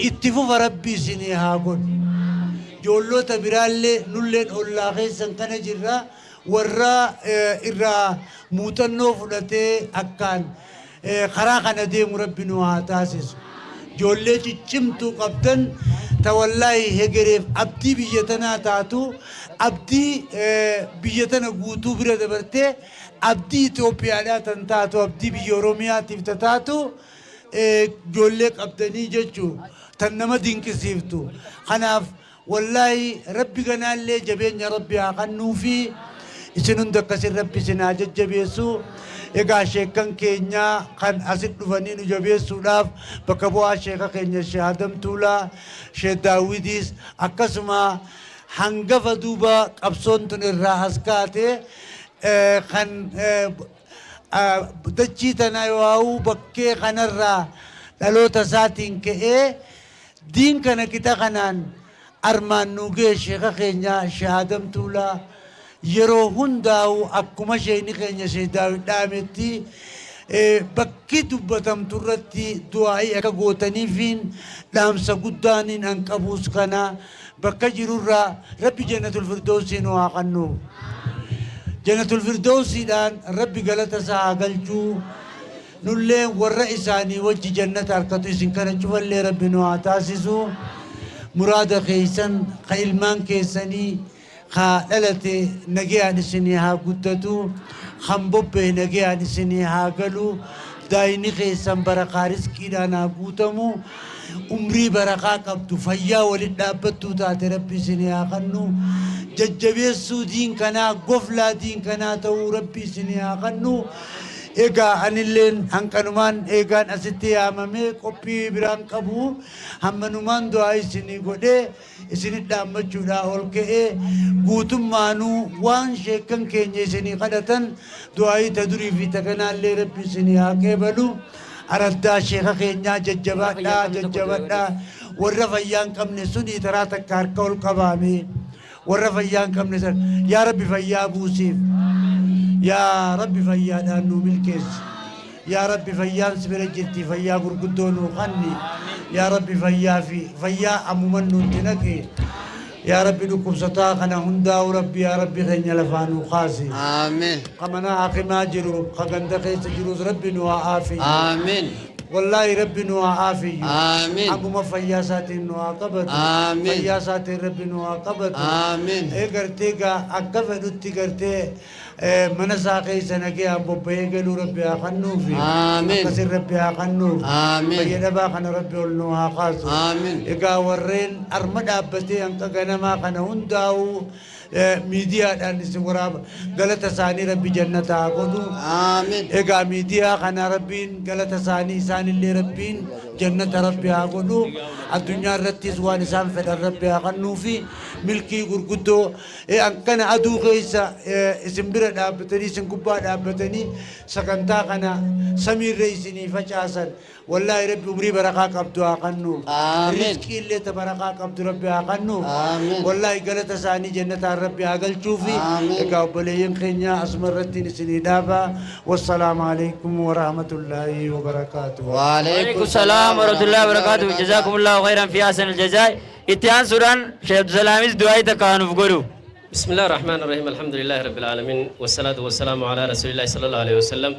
itti fufa Rabbi isin haa godhu. Ijoollota biraallee nulleen ollaa keessan kana jirra, warra irraa muuxannoo fudhatee akkaan karaa kana deemu Rabbi nu haa taasisu. Ijoollee ciccimtuu qabdan ta wallaahi hegereef abdii biyya tanaa taatu, abdii biyya tana guutuu bira dabartee abdii Itoophiyaadhaa tan taatu, abdii biyya Oromiyaatiif ta taatu ijoollee qabdanii jechuu tan nama dinqisiiftu. Kanaaf wallaahi Rabbi ganaallee jabeenya Rabbi haa kennuufi, isin hunda akkasin Rabbi isin haa jajjabeessu. Egaa sheekkan keenyaa kan asit dhufanii nu jabeessuudhaaf bakka bu'aa sheeka keenya Shee Adam Tuulaa, Shee Daawwidiis, akkasuma hangafa duuba qabsoon tun irraa as kaate kan dachii tana yaa'uu bakkee kanarraa dhaloota isaatiin ka'ee diin kana qixa kanaan armaan nu ga'e, sheeka keenya Shee Adam Tuulaa, yeroo hundaa'u akkuma sheekni keenya Shee Daawit dhaametti bakki dubbatamtu irratti du'aa'ii akka gootaniifiin dhaamsa guddaaniin an qabuus kana. Bakka jirurraa Rabbi jannatul firdawsii nu haa kennu. Jannatul firdawsiidhaan Rabbi galata isaa haa galchuu. Nullee warra isaanii wajji jannata harkatu isin kana cufallee Rabbi nu haa taasisu. Muraada keessan ka ilmaan keessanii ka dhalate nagayaan isinii haa guddatu, kan bobba'e nagayaan isinii haa galu, daa'imni keessan barakaa rizqiidhaan haa guutamu, umrii barakaa qabdu fayyaa walin dhaabbattuu taate Rabbi isinii haa kennu, jajjabeessuu diin kanaa goflaa diin kanaa ta'uu Rabbi isinii haa kennu. Egaa anilleen hanqanumaan eegaan asitti yaamamee qophii biraan qabu, hammanumaan du'aa isinii godhee isinit dhaammachuudhaa ol ka'ee. Guutummaanuu waan sheekkan keenya isinii kadhatan du'aayii ta durii fi ta kanaallee Rabbi isinii haa qeebalu. Araddaa sheeka keenyaa jajjabaadhaa, jajjabaadhaa. Warra fayyaa hin qabne sunii taraa takka harka ol qabaame. Warra fayyaa hin qabne san yaa Rabbi fayyaa buusiif, yaa Rabbi fayyaadhaan nuu milkeessi. Yaa Rabbi, fayyaan si bira jirti, fayyaa gurguddoo nuu kenni. Yaa Rabbi, fayyaa fi fayyaa ammuman nutti naqi. Yaa Rabbi, dhukkubsataa kana hundaa'u Rabbi, yaa Rabbi keenya lafaa nuu kaasi.
Amiin.
Ka mana hakimaa jiru, ka ganda keessa jirus Rabbi nu haa aafiyu.
Amiin.
Wallaahi Rabbi nu haa aafiyu.
Amiin.
Ammuma fayyaa isaatiin nu haa qabatu.
Amiin.
Fayyaa isaatiin Rabbi nu haa qabatu.
Amiin.
Ee gartee gaa akka fedhutti gartee mana isaa keessa nagayaan bobba'ee galuu Rabbi haa kennuufi.
Amiin.
Akkasin Rabbi haa kennuuf.
Amiin.
Fayya dhabaa kana Rabbi ol nu haa kaasu.
Amiin.
Egaa warreen arma dhaabbatee hanqa ganamaa kana hundaa'u miidiyaadhaan isin waraaba, galata isaanii Rabbi jannata haa godhu.
Amiin.
Egaa miidiyaa kana Rabbiin galata isaanii isaanillee Rabbiin Jannata Rabbi haa godhu. Addunyaa irrattis waan isaan fedhan Rabbi haa kennuu fi milkii gurguddoo akkana aduu keessa isin bira dhaabbatanii, isin gubbaa dhaabbatanii sagantaa kana samiirra isinii facaasan. Wallaahi Rabbi umrii barakaa qabdu haa kennu. Rizqii illee ta barakaa qabdu Rabbi haa kennu. Wallaahi galata isaanii jannataan Rabbi haa galchuu fi egaa obboleeyyan keenya asuma irratti isinii dhaaba. Wassalaamu alaikum warahmatullaahi wabarakaatuh.
وعليكم السلام ورحمة الله وبركاته. جزاكم الله خيرا في أحسن الجزاء. اتيان سوران شيخ عبد السلام دعاء تكانف قولوا.
بسم الله الرحمن الرحيم. الحمد لله رب العالمين والصلاة والسلام على رسول الله صلى الله عليه وسلم.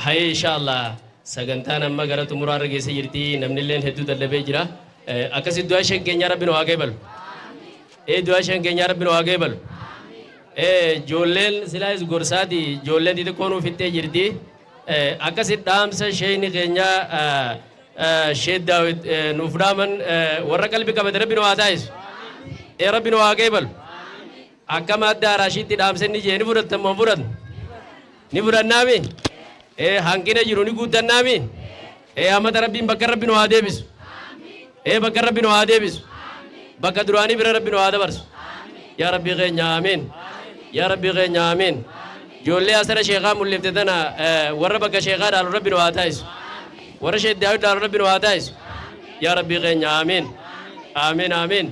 هاي إن شاء الله sagantaan amma gara xumuraa irra geesse jirti. Namni illeen hedduu dadhabee jira. Akkasi du'aa isheen keenya Rabbi nu haa qeebalu. Du'aa isheen keenya Rabbi nu haa qeebalu. Ijoolleen silaayis gorsaati, ijoolleen xixiqqoo nuuf fittee jirti. Akkasi dhaamsa sheeyni keenya Sheek Daawit nuuf dhaaman warra qalbi qabate Rabbi nu haa taasisu. Rabbi nu haa qeebalu. Akka madda araashiitti dhaamsa inni jee ni fudhattan moo fudhatnu? Ni fudhannaami? Hanqina jiru ni guuttannaami? Amata Rabbiin bakka Rabbi nu haa deebisu. Bakka Rabbi nu haa deebisu. Bakka duraanii bira Rabbi nu haa dabarsu. Yaa Rabbi keenya amiin. Yaa Rabbi keenya amiin. Ijoollee asara sheekaa mul'ifte tana warra bakka sheekaa dhaalu Rabbi nu haa taasisu. Warra Sheek Daawit dhaalu Rabbi nu haa taasisu. Yaa Rabbi keenya amiin. Amiin amiin.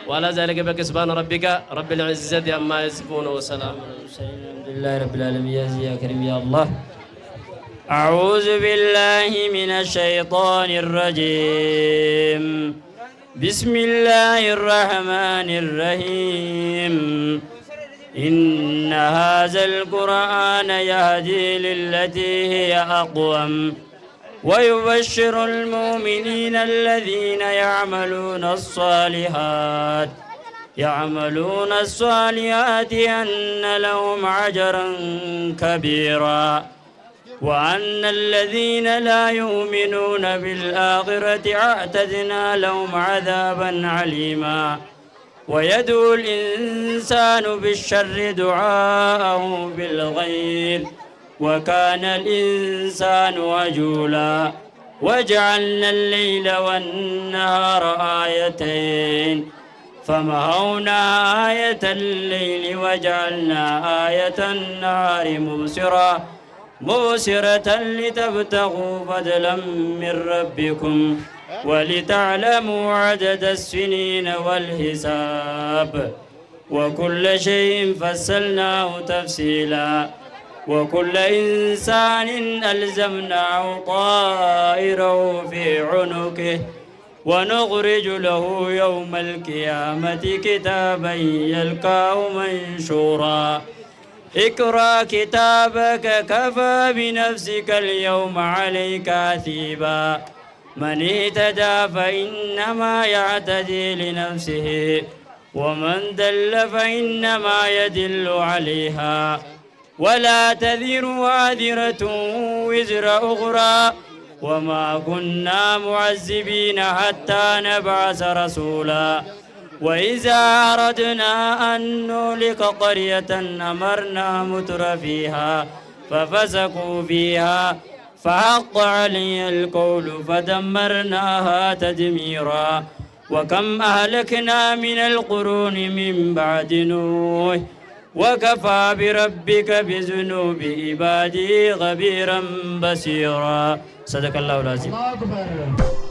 وعلى ذلك بك سبحان ربك رب العزة عما يصفون وسلام
على المرسلين. الحمد لله رب العالمين. يا يا كريم يا الله. أعوذ بالله من الشيطان الرجيم. بسم الله الرحمن الرحيم. إن هذا القرآن يهدي للتي هي أقوم ويبشر المؤمنين الذين يعملون الصالحات أن لهم أجرا كبيرا وأن الذين لا يؤمنون بالآخرة أعتدنا لهم عذابا عليما. ويدعو الإنسان بالشر دعاءه بالخير وكان الإنسان عجولا. وجعلنا الليل والنهار آيتين فمحونا آية الليل وجعلنا آية النهار مبصرة لتبتغوا فضلا من ربكم ولتعلموا عدد السنين والحساب وكل شيء فصلناه تفصيلا. وكل إنسان ألزمناه طائره في عنقه ونخرج له يوم القيامة كتابا يلقاه منشورا. اقرأ كتابك كفى بنفسك اليوم عليك حسيبا. من اهتدى فإنما يعتدي لنفسه ومن دل فإنما يدل عليها. ولا تذر وازرة وزر أخرى وما كنا معذبين حتى نبعث رسولا. وإذا أردنا أن نهلك قرية أمرنا متر فيها ففسقوا فيها فحق علي القول فدمرناها تدميرا. وكم أهلكنا من القرون من بعد نوح وكفى بربك بذنوب عباده خبيرا بصيرا. صدق الله العظيم.
الله أكبر.